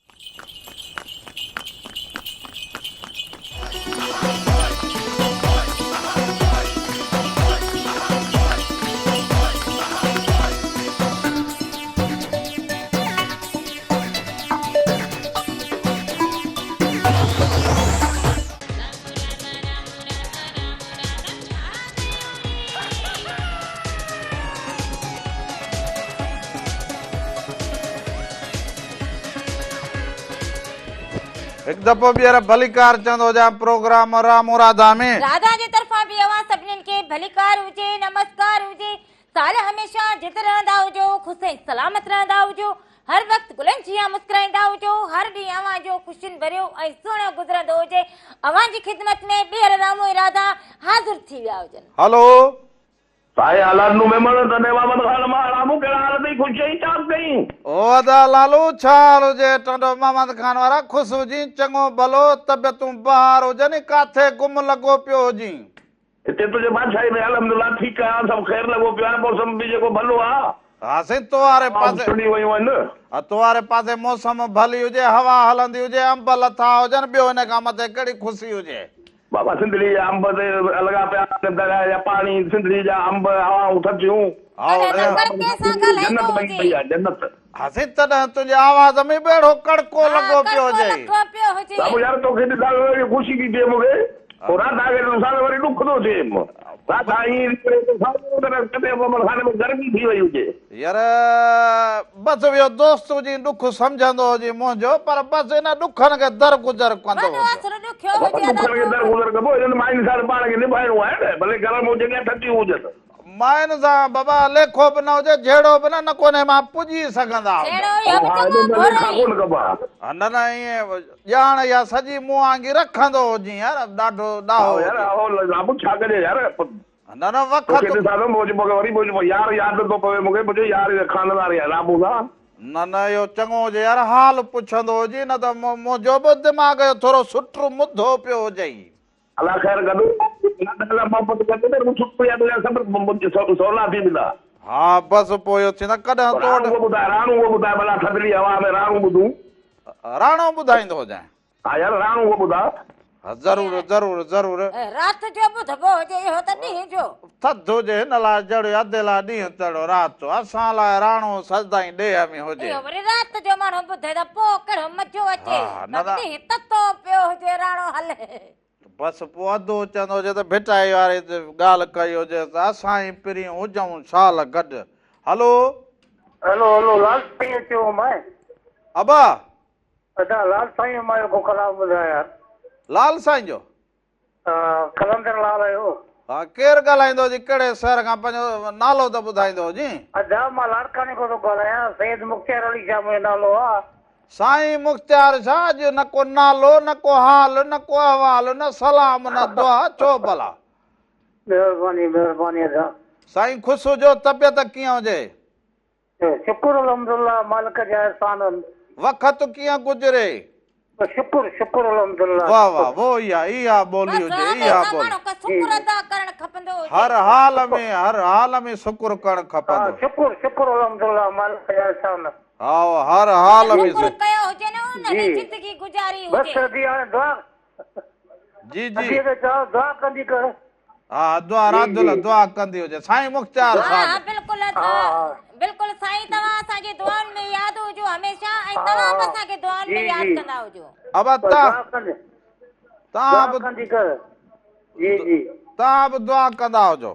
هڪ دفعو ٻيهر ڀليڪار چوندو هجان پروگرام رامو راڌا ۾. راڌا جي طرفان به اوهان سڀنين کي ڀليڪار هجي نمسڪار هجي سال هميشه جت رهندا هجو خوش ۽ سلامت رهندا هجو هر وقت گلن جيان مسڪرائيندا هجو هر ڏينهن اوهان جو خوشين ڀريو ۽ سهڻو گذرندو هجي اوهان جي خدمت ۾ ٻيهر رامو ۽ راڌا حاضر ٿي ويا هجن. هلو. سائين الهڏنو ميمڻ ٽنڊي محمد خان مان رامو ڪهڙا حال اٿئي خوش آهين چاڪ ڪئين. او ادا لالو ڇا حال هجي ٽنڊو محمد خان وارا خوش هجين چڱو ڀلو طبيعتون بهار هجن ڪاٿي گم لڳو پيو هجين. هتي تنهنجي بادشاهي ۾ الحمدلله ٺيڪ آهيان سڀ خير لڳو پيو آهي موسم به جيڪو ڀلو آ. ها سائين تو واري هوائون پاسي ڇڻي ويون آهن. ها تو واري پاسي موسم ڀلي هجي هوا هلندي هجي انب لٿا هجن ٻيو ان کان مٿي ڪهڙي خوشي هجي. بابا سنڌڙي جا انب تي لڳا پيا آهن درياء جا پاڻي سنڌڙي جا انب هوائون ٿڌيون. هائو تڏهن ته ڪڙڪي سان ڳالهائيندو جنت بڻي هجي. پئي آ جنت. ها سائين تڏهن تنهنجي آواز ۾ به اهڙو ڪڙڪو ها لڳو پيو ڪڙڪو هجي. لڳو پيو هجي. بابو يار توکي ڏسان ته اهڙي خوشي ٿي ٿئي مونکي. پوء راڌا کي ڏسان ته وري ڏک ٿو ٿئيم. راڌا ائين ٿي ڪري ته ساڳيو طرح ڪٿي ببرخاني ۾ گرمي ٿي وئي هجي. يار بس اهو دوست هجين ڏک سمجهندو هجين منهنجو پر بس ان ڏکن کي درگذر ڪندو وڏو هج. اثر ڏکيو هجي ادا ڏکن کي تو به. درگذر ڪبو انهن ماين سان ته پاڻ کي نڀائڻو آهي نه ڀلي گرم هجن يا ٿڌيون هجن. ماين سان بابا ليکو به نه هجي جهيڙو به نه نه ڪو انهي مان پڄي سگهندا هجن. جهيڙو اهو به ها چڱو انهن مان ليکا ٿورئي. ڪونه ڪبا. ها نه نه ائين ڄاڻ اها سڄي مون وانگي رکندو هجين يار ڏاڍو ڏاهو ها يار هجين. اهو رابو ڇا ڪجي يار. نه نه وقت. توکي ڏسان ٿو مون کي وري منهنجو يار ياد ٿو پوي مون کي منهنجو يار خاندار يار رابو سان. نه نه اهو چڱو هجي يار حال پڇندو هجي نه ته منهنجو به دماغ جو ٿورو سٽ مڌو پيو هجئي. الله خير ڪندو الله تعالي محبت ڪندو ته سٽ يا تنهنجا سڀ سولا ٿي ويندا. ها بس پوء اهو ٿيندا ڪڏهن تو وٽ. راڻو ٻڌاء راڻو ٻڌاء ڀلا ٿڌڙي هوا ۾ راڻو ٻڌون. راڻو ٻڌائيندو هجانء. ها يار راڻو اهو ٻڌاء. ها ضرور ضرور ضرور. رات جو ٻڌبو هجي اهو ته ڏينهن جو. ٿڌ هجي هن لاء جهڙو ادي لاء ڏينهن تهڙو رات. اسان لاء راڻو سدائين ڏيهه ۾ هجي. اهو وري رات جو ماڻهو ٻڌي ته پوء ڪهڙو مزو اچي. ها نه باقي ڏينهن تتو پيو هجي راڻو هلي. بس پوء ادو چوندو هجي ته ڀٽائي واري ڳالهه ڪئي هجيس ته اسان ئي پرين هجون شال گڏ. هلو. هلو هلو لال سائين اچيو مائي. ابا. ادا لال سائين همايون ڪو ڪلام ٻڌاء يار. لال سائين جو؟ ها قلندر لال جو. ها ڪير ڳالهائيندو جي ڪهڙي شهر کان پنهنجو نالو ته ٻڌائيندو جي. ادا مان لاڙڪاڻي کان ٿو ڳالهايان سيد مختيار علي شاهه منهنجو نالو آ. سائين مختيار شاهه اڄ نه ڪو نالو نه ڪو حال نه ڪو احوال نه سلام نه دعا ڇو ڀلا. مهرباني مهرباني ادا. سائين خوش هجو طبيعت ڪيئن هجي. شڪر الحمدالله مالڪ جا احسان آهن. وقت ڪيئن گذري. شڪر شڪر الحمدالله. واه واه وو اها اها ٻولي بس هجي اها هميشه ٻولي. ماڻهو کي شڪر ادا ڪرڻ کپندو هجي. هر حال ۾ هر حال ۾ شڪر ڪرڻ ها کپندو. شڪر شڪر الحمدالله مالڪ جا احسان. ها هر حال ۾ شڪر ڪيو هجي نه ان ۾ زندگي گذاري هجي. بس ادي هاڻي دعا جي جي. ادي کي چئو دعا ڪندي ڪر. ها دعا راڌل دعا ڪندي هجي سائين مختيار ها صاحب. ها بلڪل بلڪل سائين توهان اسان جي دعائن ۾ ياد هجو هميشه ۽ توهان به اسان کي دعائن ۾ ياد ڪندا هجو. ابا توهان به توهان به دعا ڪندا هجو.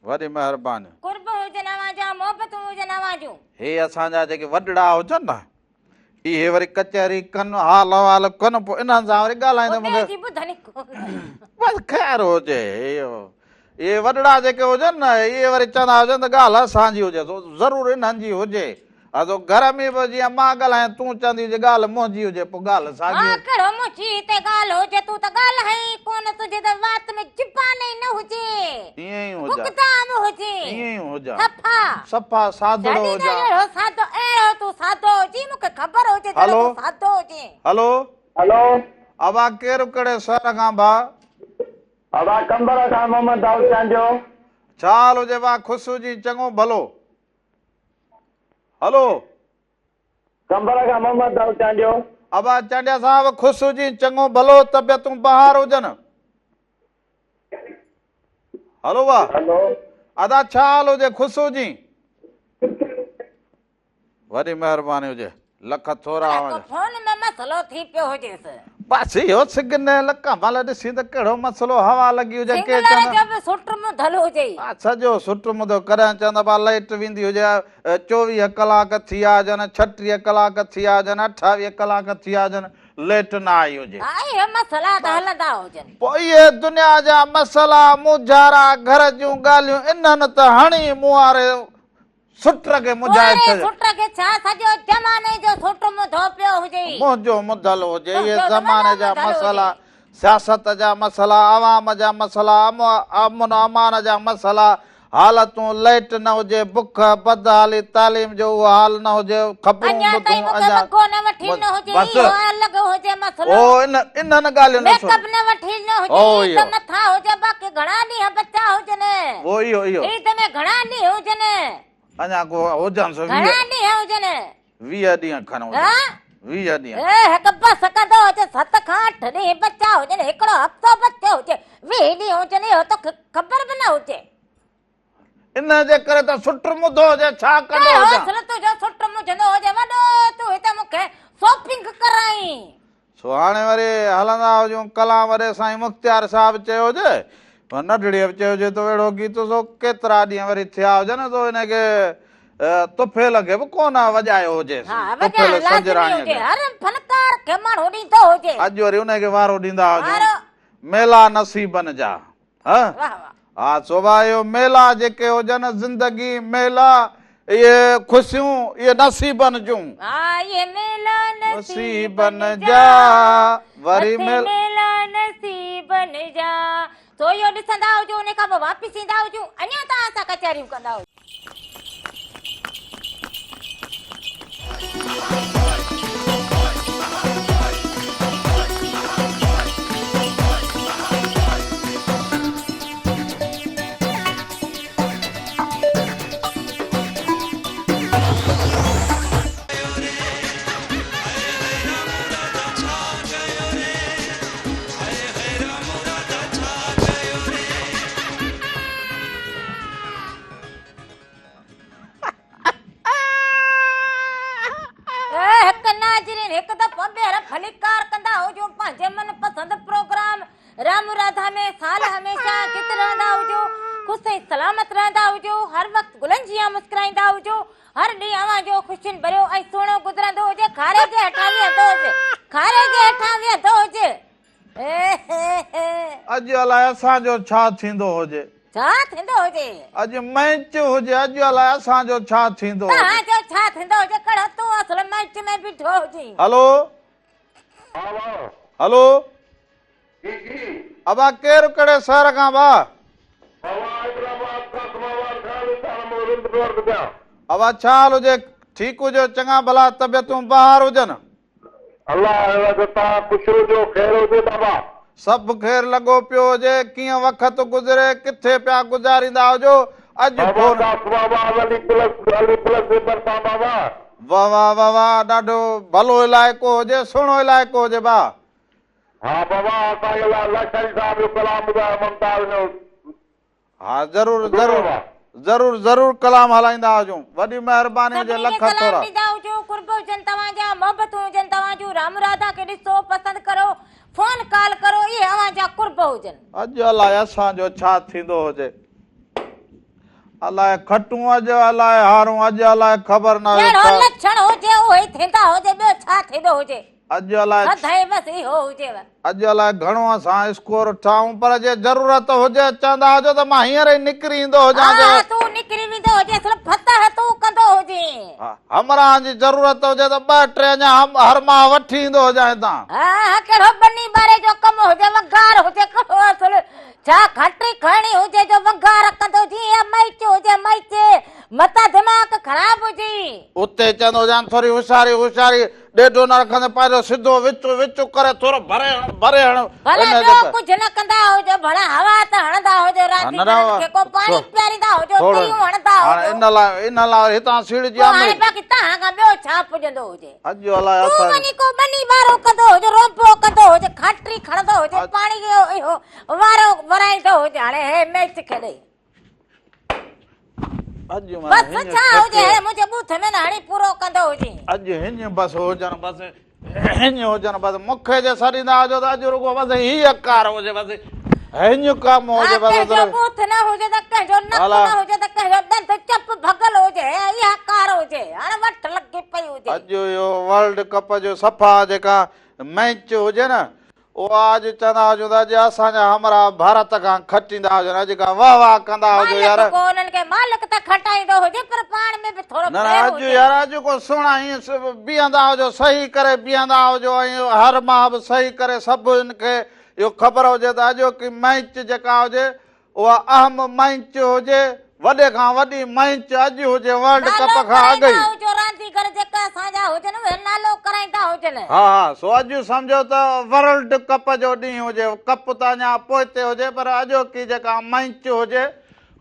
وڏي مهرباني. قرب هجن اوهان جا محبتون هجن اوهان جون. هي اسان جا جيڪي وڏڙا هجن نه اهي وري ڪچهري ڪن حال احوال ڪن پوء انهن سان وري ڳالهائيندي مون کي ٻڌن ئي ڪونه. بس خير هجي اهي وڏڙا جيڪي هجن نه اهي وري چوندا هجن ته ڳالهه اسان جي هجي سو ضرور انهن جي هجي اسو گهر ۾ به جيئن مان ڳالهايان تون چوندي هجي ڳالهه منهنجي هجي پوء ڳالهه ساڳي ها ڪهڙو منهنجي هتي ڳالهه هجي تون ته ڳالهائين ئي ڪونه تنهنجي ته وات ۾ زبان ئي نه هجي ائين ئي هجان گگدام هجي ائين ئي هجان صفا صفا سادڙو جڏهن هجان اهڙو سادو اهڙو تون سادو هجين مون کي خبر هجي ته هلو تون سادو هجين. هلو هلو. ابا ڪير ڪهڙي شهر کان ڀاء. ابا قمبر کان محمد دائود چانڊيو. ڇا حال هجي ڀاء خوش هجين چڱو ڀلو. هلو. قمبر کان محمد دائود چانڊيو. ابا چانڊيا صاحب خوش هجين چڱو ڀلو طبيعتون بهار هجن. هلو وا. هلو. ادا ڇا حال هجي خوش هجين. وڏي مهرباني هجي لک ٿورا ڪو اوهان جا. فون ۾ مسئلو ٿي پيو هجيس. بس اهو سگنل ڪمل ڏسين ته ڪهڙو مسئلو هوا لڳي هجي ڪي سنگلر چوندا جو به سٽ مڌل هجي. ها سڄو سٽ مڌو ڪڏهن چوندا با لائيٽ ويندي هجي 24 ڪلاڪ ٿي ويا هجن 36 ڪلاڪ ٿي ويا هجن 28 ڪلاڪ ٿي ويا هجن ليٽ نه آئي هجي. ها اهي مسئلا ته هلندا هجن. پوء اهي دنيا جا مسئلا مونجهارا گهر جون ڳالهيون انهن ته هڻي مون واري سٽ کي منجهائي پوڙهي ڇڏيو. سٽ کي ڇا سڄو زماني جو سٽ مڌو پيو هجي. منهنجو مڌل هجي. اهي تنهنجو ته زماني وڏو جا مڌل مسئلا، هجي. سياست جا مسئلا، عوام جا مسئلا، امن امان جا مسئلا، حالتون، لئٽ نه هجي، بک، بدحالي، تعليم جو اهو حال نه هجي، خبرون اڃا تائين ٻڌون، مون کي اڃا وڳو نه وٺي ڏنو هجي، بس. اهو الڳ هجي مسئلو. او انهن ڳالهين ميڪ اپ نه وٺي ڏنو هجي، او عيد اهو. مٿان هجي، باقي گهڻا ڏينهن بچا هجن. او اهو اهو. عيد ۾ گهڻا ڏينهن هجن. اڃا ڪو هجن سو گهڻا ڏينهن هجن. 20 ڏينهن کن هجن. ها؟ 20 ڏينهن. اي هڪ بس ڪندو هجي 7 کان 8 ڏينهن بچا هجن، هڪڙو هفتو بچيو هجي، 20 ڏينهن هجن، اهو توکي خبر به نه هجي. ان جي ڪري ته سٽ مڌو هجي، ڇا ڪندو ڪهڙو هجان. اصل تنهنجو سٽ مجهندو هجي، وڏو تون هتي مون کي شاپنگ ڪرائين. سو هاڻي وري هلندا هجون ڪلام وڏي سائين مختيار صاحب چيو هجي پر ننڍڙيء به چيو هجي ته اهڙو گيت سو ڪيترا ڏينهن وري ٿيا هجن سو ان کي طفيل کي به ڪونه وڄايو هجيس. ها وڄائڻ طفيل لازمي سنجراڻيء هجي کي. هر فنڪار کي ماڻهو ڏيندو هجي. اڄ وري ان کي وارو ڏيندا هجون. وارو. ميلا نصيبن جا. ها واه واه. ها سو ڀاء اهو ميلا جيڪي هجن زندگي ميلا اهي خوشيون اهي نصيبن جون. ها اهي ميلا نصيبن جا وري ميلا نصيبن جا. سو اهو ڏسندا هجو ان کان پوء واپس ايندا هجون اڃا توهان سان ڪچهريون ڪندا هجون. هڪ ناظرين هڪ دفعو ٻيهر ڀليڪار ڪندا هجون پنهنجي من پسند پروگرام رام راڌا ۾ سال هميشه جت رهندا هجو خوش ۽ سلامت رهندا هجو هر وقت گلن جيان مسڪرائيندا هجو هر ڏينهن اوهان جو خوشين ڀريو ۽ سهڻو گذرندو هجي کاري جي هيٺان ويهندو هجي کاري جي هيٺان ويهندو هجي. اڄ الائي اسان جو ڇا ٿيندو هجي. ڇا ٿيندو هجي. اڄ مئچ هجي اڄ الائي اسان جو ڇا ٿيندو هجي. توهان جو ڇا ٿيندو هجي ڪهڙو تون اصل مئچ ۾ بيٺو هجين. هلو هلو ابا ڪير ڪهڙي شهر کان ڀا. ابا ڇا حال هجي ٺيڪ هجو چڱا ڀلا طبيعتون بهار هجن. الله عوض توهان خوش هجو خير هجي بابا. سڀ خير لڳو پيو هجي ڪيئن وقت گذري ڪٿي پيا گذاريندا هجو اڄ بابا فون. داس بابا علي پلس علي پلس جي ڀرسان بابا. واه واه واه واه ڏاڍو ڀلو علائقو هجي سهڻو علائقو هجي ڀاء. ها بابا اسان کي لاشاري صاحب جو ڪلام ٻڌايو ممتاز جو. ها ضرور ضرور ضرور ضرور ڪلام هلائيندا هجون وڏي مهرباني هجي سڀني کي لک سلام ٿورا. ڏيندا هجو قرب هجن توهان جا محبتون هجن توهان جون رام راڌا کي ڏسو پسند ڪرو فون ڪال ڪرو اهي اوهان جا قرب هجن. اڄ الائي اسان جو ڇا ٿيندو هجي الائي کٽون اڄ الائي هارون اڄ الائي خبر ناهي جهڙو ڇا. لڇڻ هجي اهو ئي ٿيندا هجي ٻيو ڇا ٿيندو هجي. اڄ الائي ٿڌ بس اهو هجيو. اڄ الائي گهڻو اسان اسڪور ٺاهون پر جي ضرورت هجي چوندا هجو ته مان هينئر ئي نڪري ايندو هجان ها جي. ها تون نڪري ويندو هجين صرف فتح تون ڪندو هجين. ها همراهن جي ضرورت هجي ته ٻه ٽي اڃا هر ماهه وٺي ايندو هجان هتان. ها ها ڪهڙو ٻني ٻاري جو ڪم هجي ونگار هجي ڪهڙو اصل ڇا کٽي کڻڻي هجي جو ونگار ڪندو هجين يا مئچ هجي مئچ متان دماغ خراب هجي. اتي چوندو هجان ٿوري هوشياري هوشياري ڏيڍو نه رکندي پنهنجو سڌو وچ وچ ڪري ٿورو ڀري هڻ ڀري هڻ ڀلا ان ٻيو جي ڪجهه نه ڪندا هجو ڀلا هوا ته هڻندا هجو نه رانديگرن نه کي ڪو پاڻي پياريندا هجو ٿورو تريون هڻندا هاڻي هجو ان لاء ان لاء هتان سيڙجي پوء هاڻي آمري باقي توهان کان ٻيو ڇا پڄندو هجي اڄ الائي تون اسان وڃي ڪو ٻني ٻارو ڪندو هجي روبو ڪندو هجي کاٽري کڻندو هجي پاڻي جو اهو وارو ورائيندو هجي هاڻي هي ميچ کيڏي اڄ بس ڇا هجي هي منهنجي ٻوٿ ۾ نه هڻي پورو ڪندو هجي. اڄ هڃ بس هجن بس هڃ هجن بس مون کي جي سڏيندا هجو ته اڄ رڳو بس هيء ڪار هجي بس هڃ ڪم هجي بس ڪنهن جو ٻوٿ نه هجي ته ڪنهن جو نڪ نه هجي ته ڪنهن جو ڏند چپ ڀڳل هجي اها ڪار هجي هاڻ وٺ لڳي پئي هجي. اڄ اهو ورلڊ ڪپ جو صفا جيڪا ميچ هجي نه اها اڄ چوندا هجون ته اڄ اسان جا همراهه ڀارت کان کٽيندا هجن اڄ کان واهه واهه ڪندا هجو يار. مالڪ ڪو انهن کي مالڪ ته کٽائيندو هجي پر پاڻ ۾ به ٿورو نه نه ڦير اڄ هجي. يار اڄ ڪو سهڻا ائين بيهندا هجو صحيح ڪري بيهندا هجو ۽ هر ماهه به صحيح ڪري سڀ ان کي اهو خبر هجي ته اڄوڪي مئچ جيڪا هجي اها اهم مئچ هجي، وڏي کان وڏي مئچ اڄ هجي ورلڊ نالو ڪپ کان اڳ ئي. ڪرائيندا هجو رانديگر جيڪا اسان جا هجن اهي نالو ڪرائيندا هجن. ها ها سو اڄ سمجهو ته ورلڊ ڪپ جو ڏينهن هجي، ڪپ ته اڃا پوئتي هجي پر اڄوڪي جيڪا مئچ هجي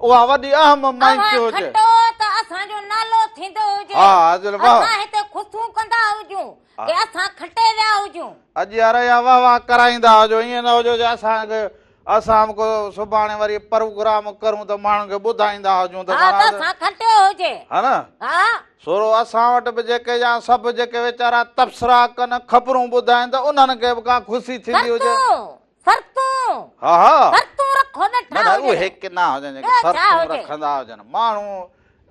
اها وڏي اهم مئچ اوهان هجي. کٽو ته اسان جو نالو ٿيندو هجي. ها ها اصل واهه. اسان هتي خوشيون ڪندا هجون ڪي اسان کٽي ويا هجون. اڄ يار اها واهه واهه ڪرائيندا هجو ائين نه هجو جو اسان کي اسان به ڪو سڀاڻي وري پروگرام ڪرون ته ماڻهن کي ٻڌائيندا هجون ته ها ته اسان کٽيو هجي. ها نه؟ ها. سورو اسان وٽ به جيڪي يا سڀ جيڪي ويچارا تبصرا ڪن خبرون ٻڌائين ته انهن کي به ڪا خوشي ٿيندي هجي. سرتون سرتون. ها ها. سرتون رکو نه ٺا نه نه هجن. اهي ڪنا هجن جيڪي ٻيو ڇا سرتون هجي. رکندا هجن ماڻهو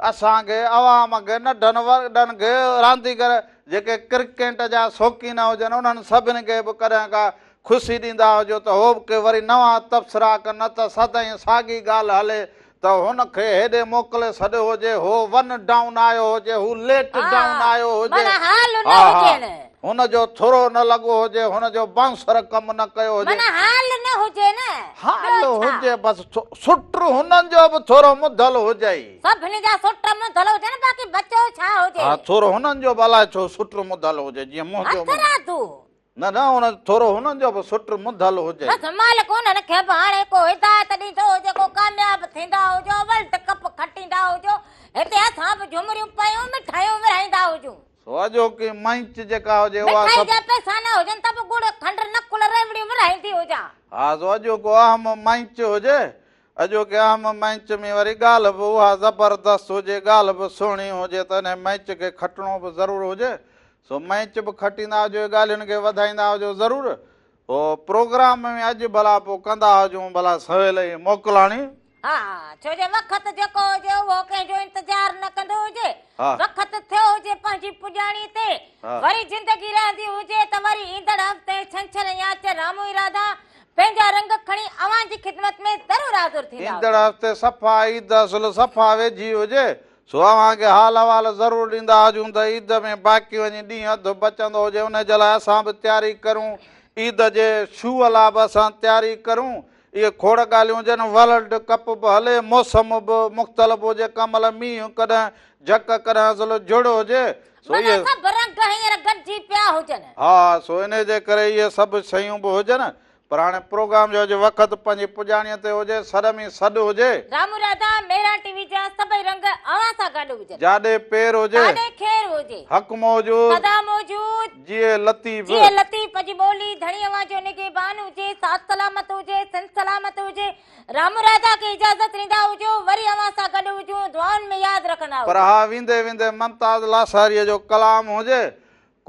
اسان کي عوام کي ننڍن وڏن کي رانديگر جيڪي ڪرڪيٽ جا شوقين هجن انهن سڀني کي به ڪڏهن ڪا خوشي ڏيندا هجو ته هو به ڪي وري نوان تبصرا ڪن نه ته سدائين ساڳي ڳالهه هلي ته هن کي هيڏي موڪلي ڇڏيو هجي هو ون ڊائون آيو هجي هو ليٽ ڊائون آيو هجي معنيٰ حال نه ها ها هجين. هن جو ٿرو نه لڳو هجي هن جو بائونسر ڪم نه ڪيو هجي. معنيٰ حال نه هجي نه حال ٻيو ڇا. هجي بس سٽ هنن جو به ٿورو مڌل هجئي. سڀني جا سٽ مڌل هجن باقي بچيو ڇا هجي. ها ٿورو هنن جو به الائي ڇو سٽ مڌل هجي جيئن منهنجو. هٿرادو. نه نه ان ٿورو هنن جو به سٽ مڌل هجي. بس مالڪ انهن کي به هاڻي ڪو هدايت ڏيندو هجي ڪو ڪامياب ٿيندا هجو ورلڊ ڪپ کٽيندا هجو هتي اسان به جهمريون پايون مٺايون ورهائيندا هجون. سو اڄوڪي مئچ جيڪا هجي اها مٺائي سڀ. جا پئسا نه هجن ته به ڳڙ کنڊ نڪل ريوڙيون ورهائيندي هجان. ها سو اڄوڪو اهم مئچ هجي اڄوڪي اهم مئچ ۾ وري ڳالهه به اها زبردست هجي، ڳالهه به سهڻي هجي ته انهي مئچ کي کٽڻو به ضرور هجي، سو مئچ به کٽيندا هجو ڳالهين کي وڌائيندا هجو ضرور. پوء پروگرام ۾ اڄ ڀلا پوء ڪندا هجون ڀلا سويل ئي موڪلاڻي. ها ڇو جو وقت جيڪو هجي اهو ڪنهن جو انتظار نه ڪندو هجي. ها. وقت ٿيو هجي پنهنجي پڄاڻي تي. ها. وري زندگي رهندي هجي ته وري ايندڙ هفتي ڇنڇر ۽ آچر رامو ۽ راڌا پنهنجا رنگ کڻي اوهان جي خدمت ۾ ضرور حاضر ٿيندا ايندڙ هجون. هفتي صفا عيد اصل صفا ويجهي هجي، سو اوهان کي حال احوال ضرور ڏيندا هجون ته عيد ۾ باقي وڃي ڏينهن اڌ بچندو هجي انهي جي لاء اسان به تياري ڪريون، عيد جي شو لاء به اسان تياري ڪريون، اهي کوڙ ڳالهيون هجن، ورلڊ ڪپ به هلي، موسم به مختلف هجي، ڪنهن مهل مينهن ڪڏهن جهڪ ڪڏهن اصل جهڙ هجي، سو معنيٰ اهي. سڀ رنگ هينئر گڏجي پيا هجن. ها، سو انهي جي ڪري اهي سڀ شيون به هجن، پر هاڻي پروگرام جو اڄ وقت پنهنجي پڄاڻيء تي هجي، سڏ ۾ سڏ هجي. رامو راڌا، مهراڻ ٽي وي جا سڀئي رنگ اوهان سان گڏ هجن. جاڏي پير هجي. تاڏي خير هجي. حق موجود. سدا موجود. جيئي لطيف. جيئي لطيف جي ٻولي، ڌڻي اوهان جو نگهبان هجي، ساٿ سلامت هجي، سنڌ سلامت هجي. رامو راڌا کي اجازت ڏيندا هجو، وري اوهان سان گڏ هجون، دعائن ۾ ياد رکندا پر هجو. ها ويندي ويندي ممتاز لاشاريء جو ڪلام هجي،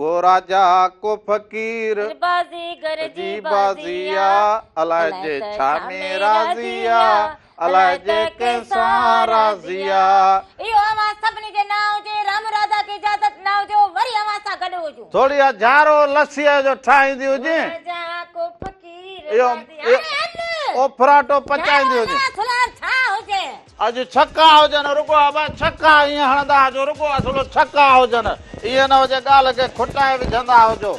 ڪو راجا ڪو فقير بازيگر جي بازي آ، الائجي ڇا ۾ راضي آ، الائجي ڪنهن سان راضي آ. اهو اوهان سڀني جي نانء هجي، رامو راڌا کي اجازت ڏيندا هجو، وري اوهان سان گڏ هجون. ٿوري اها جارو لسيء جو ٺاهيندي هجين. ڪو راجا ڪو فقير اهو بازي هاڻي هل. اوڦراٽو پچائيندي جارو هجين. نه ٿلهار ڇا هجي. اڄ ڇڪا هجن رڳو ابا ڇڪا ائين هڻندا هجو رڳو اصل ڇڪا هجن ائين نه هجي ڳالهه کي کٽائي وجهندا هجو.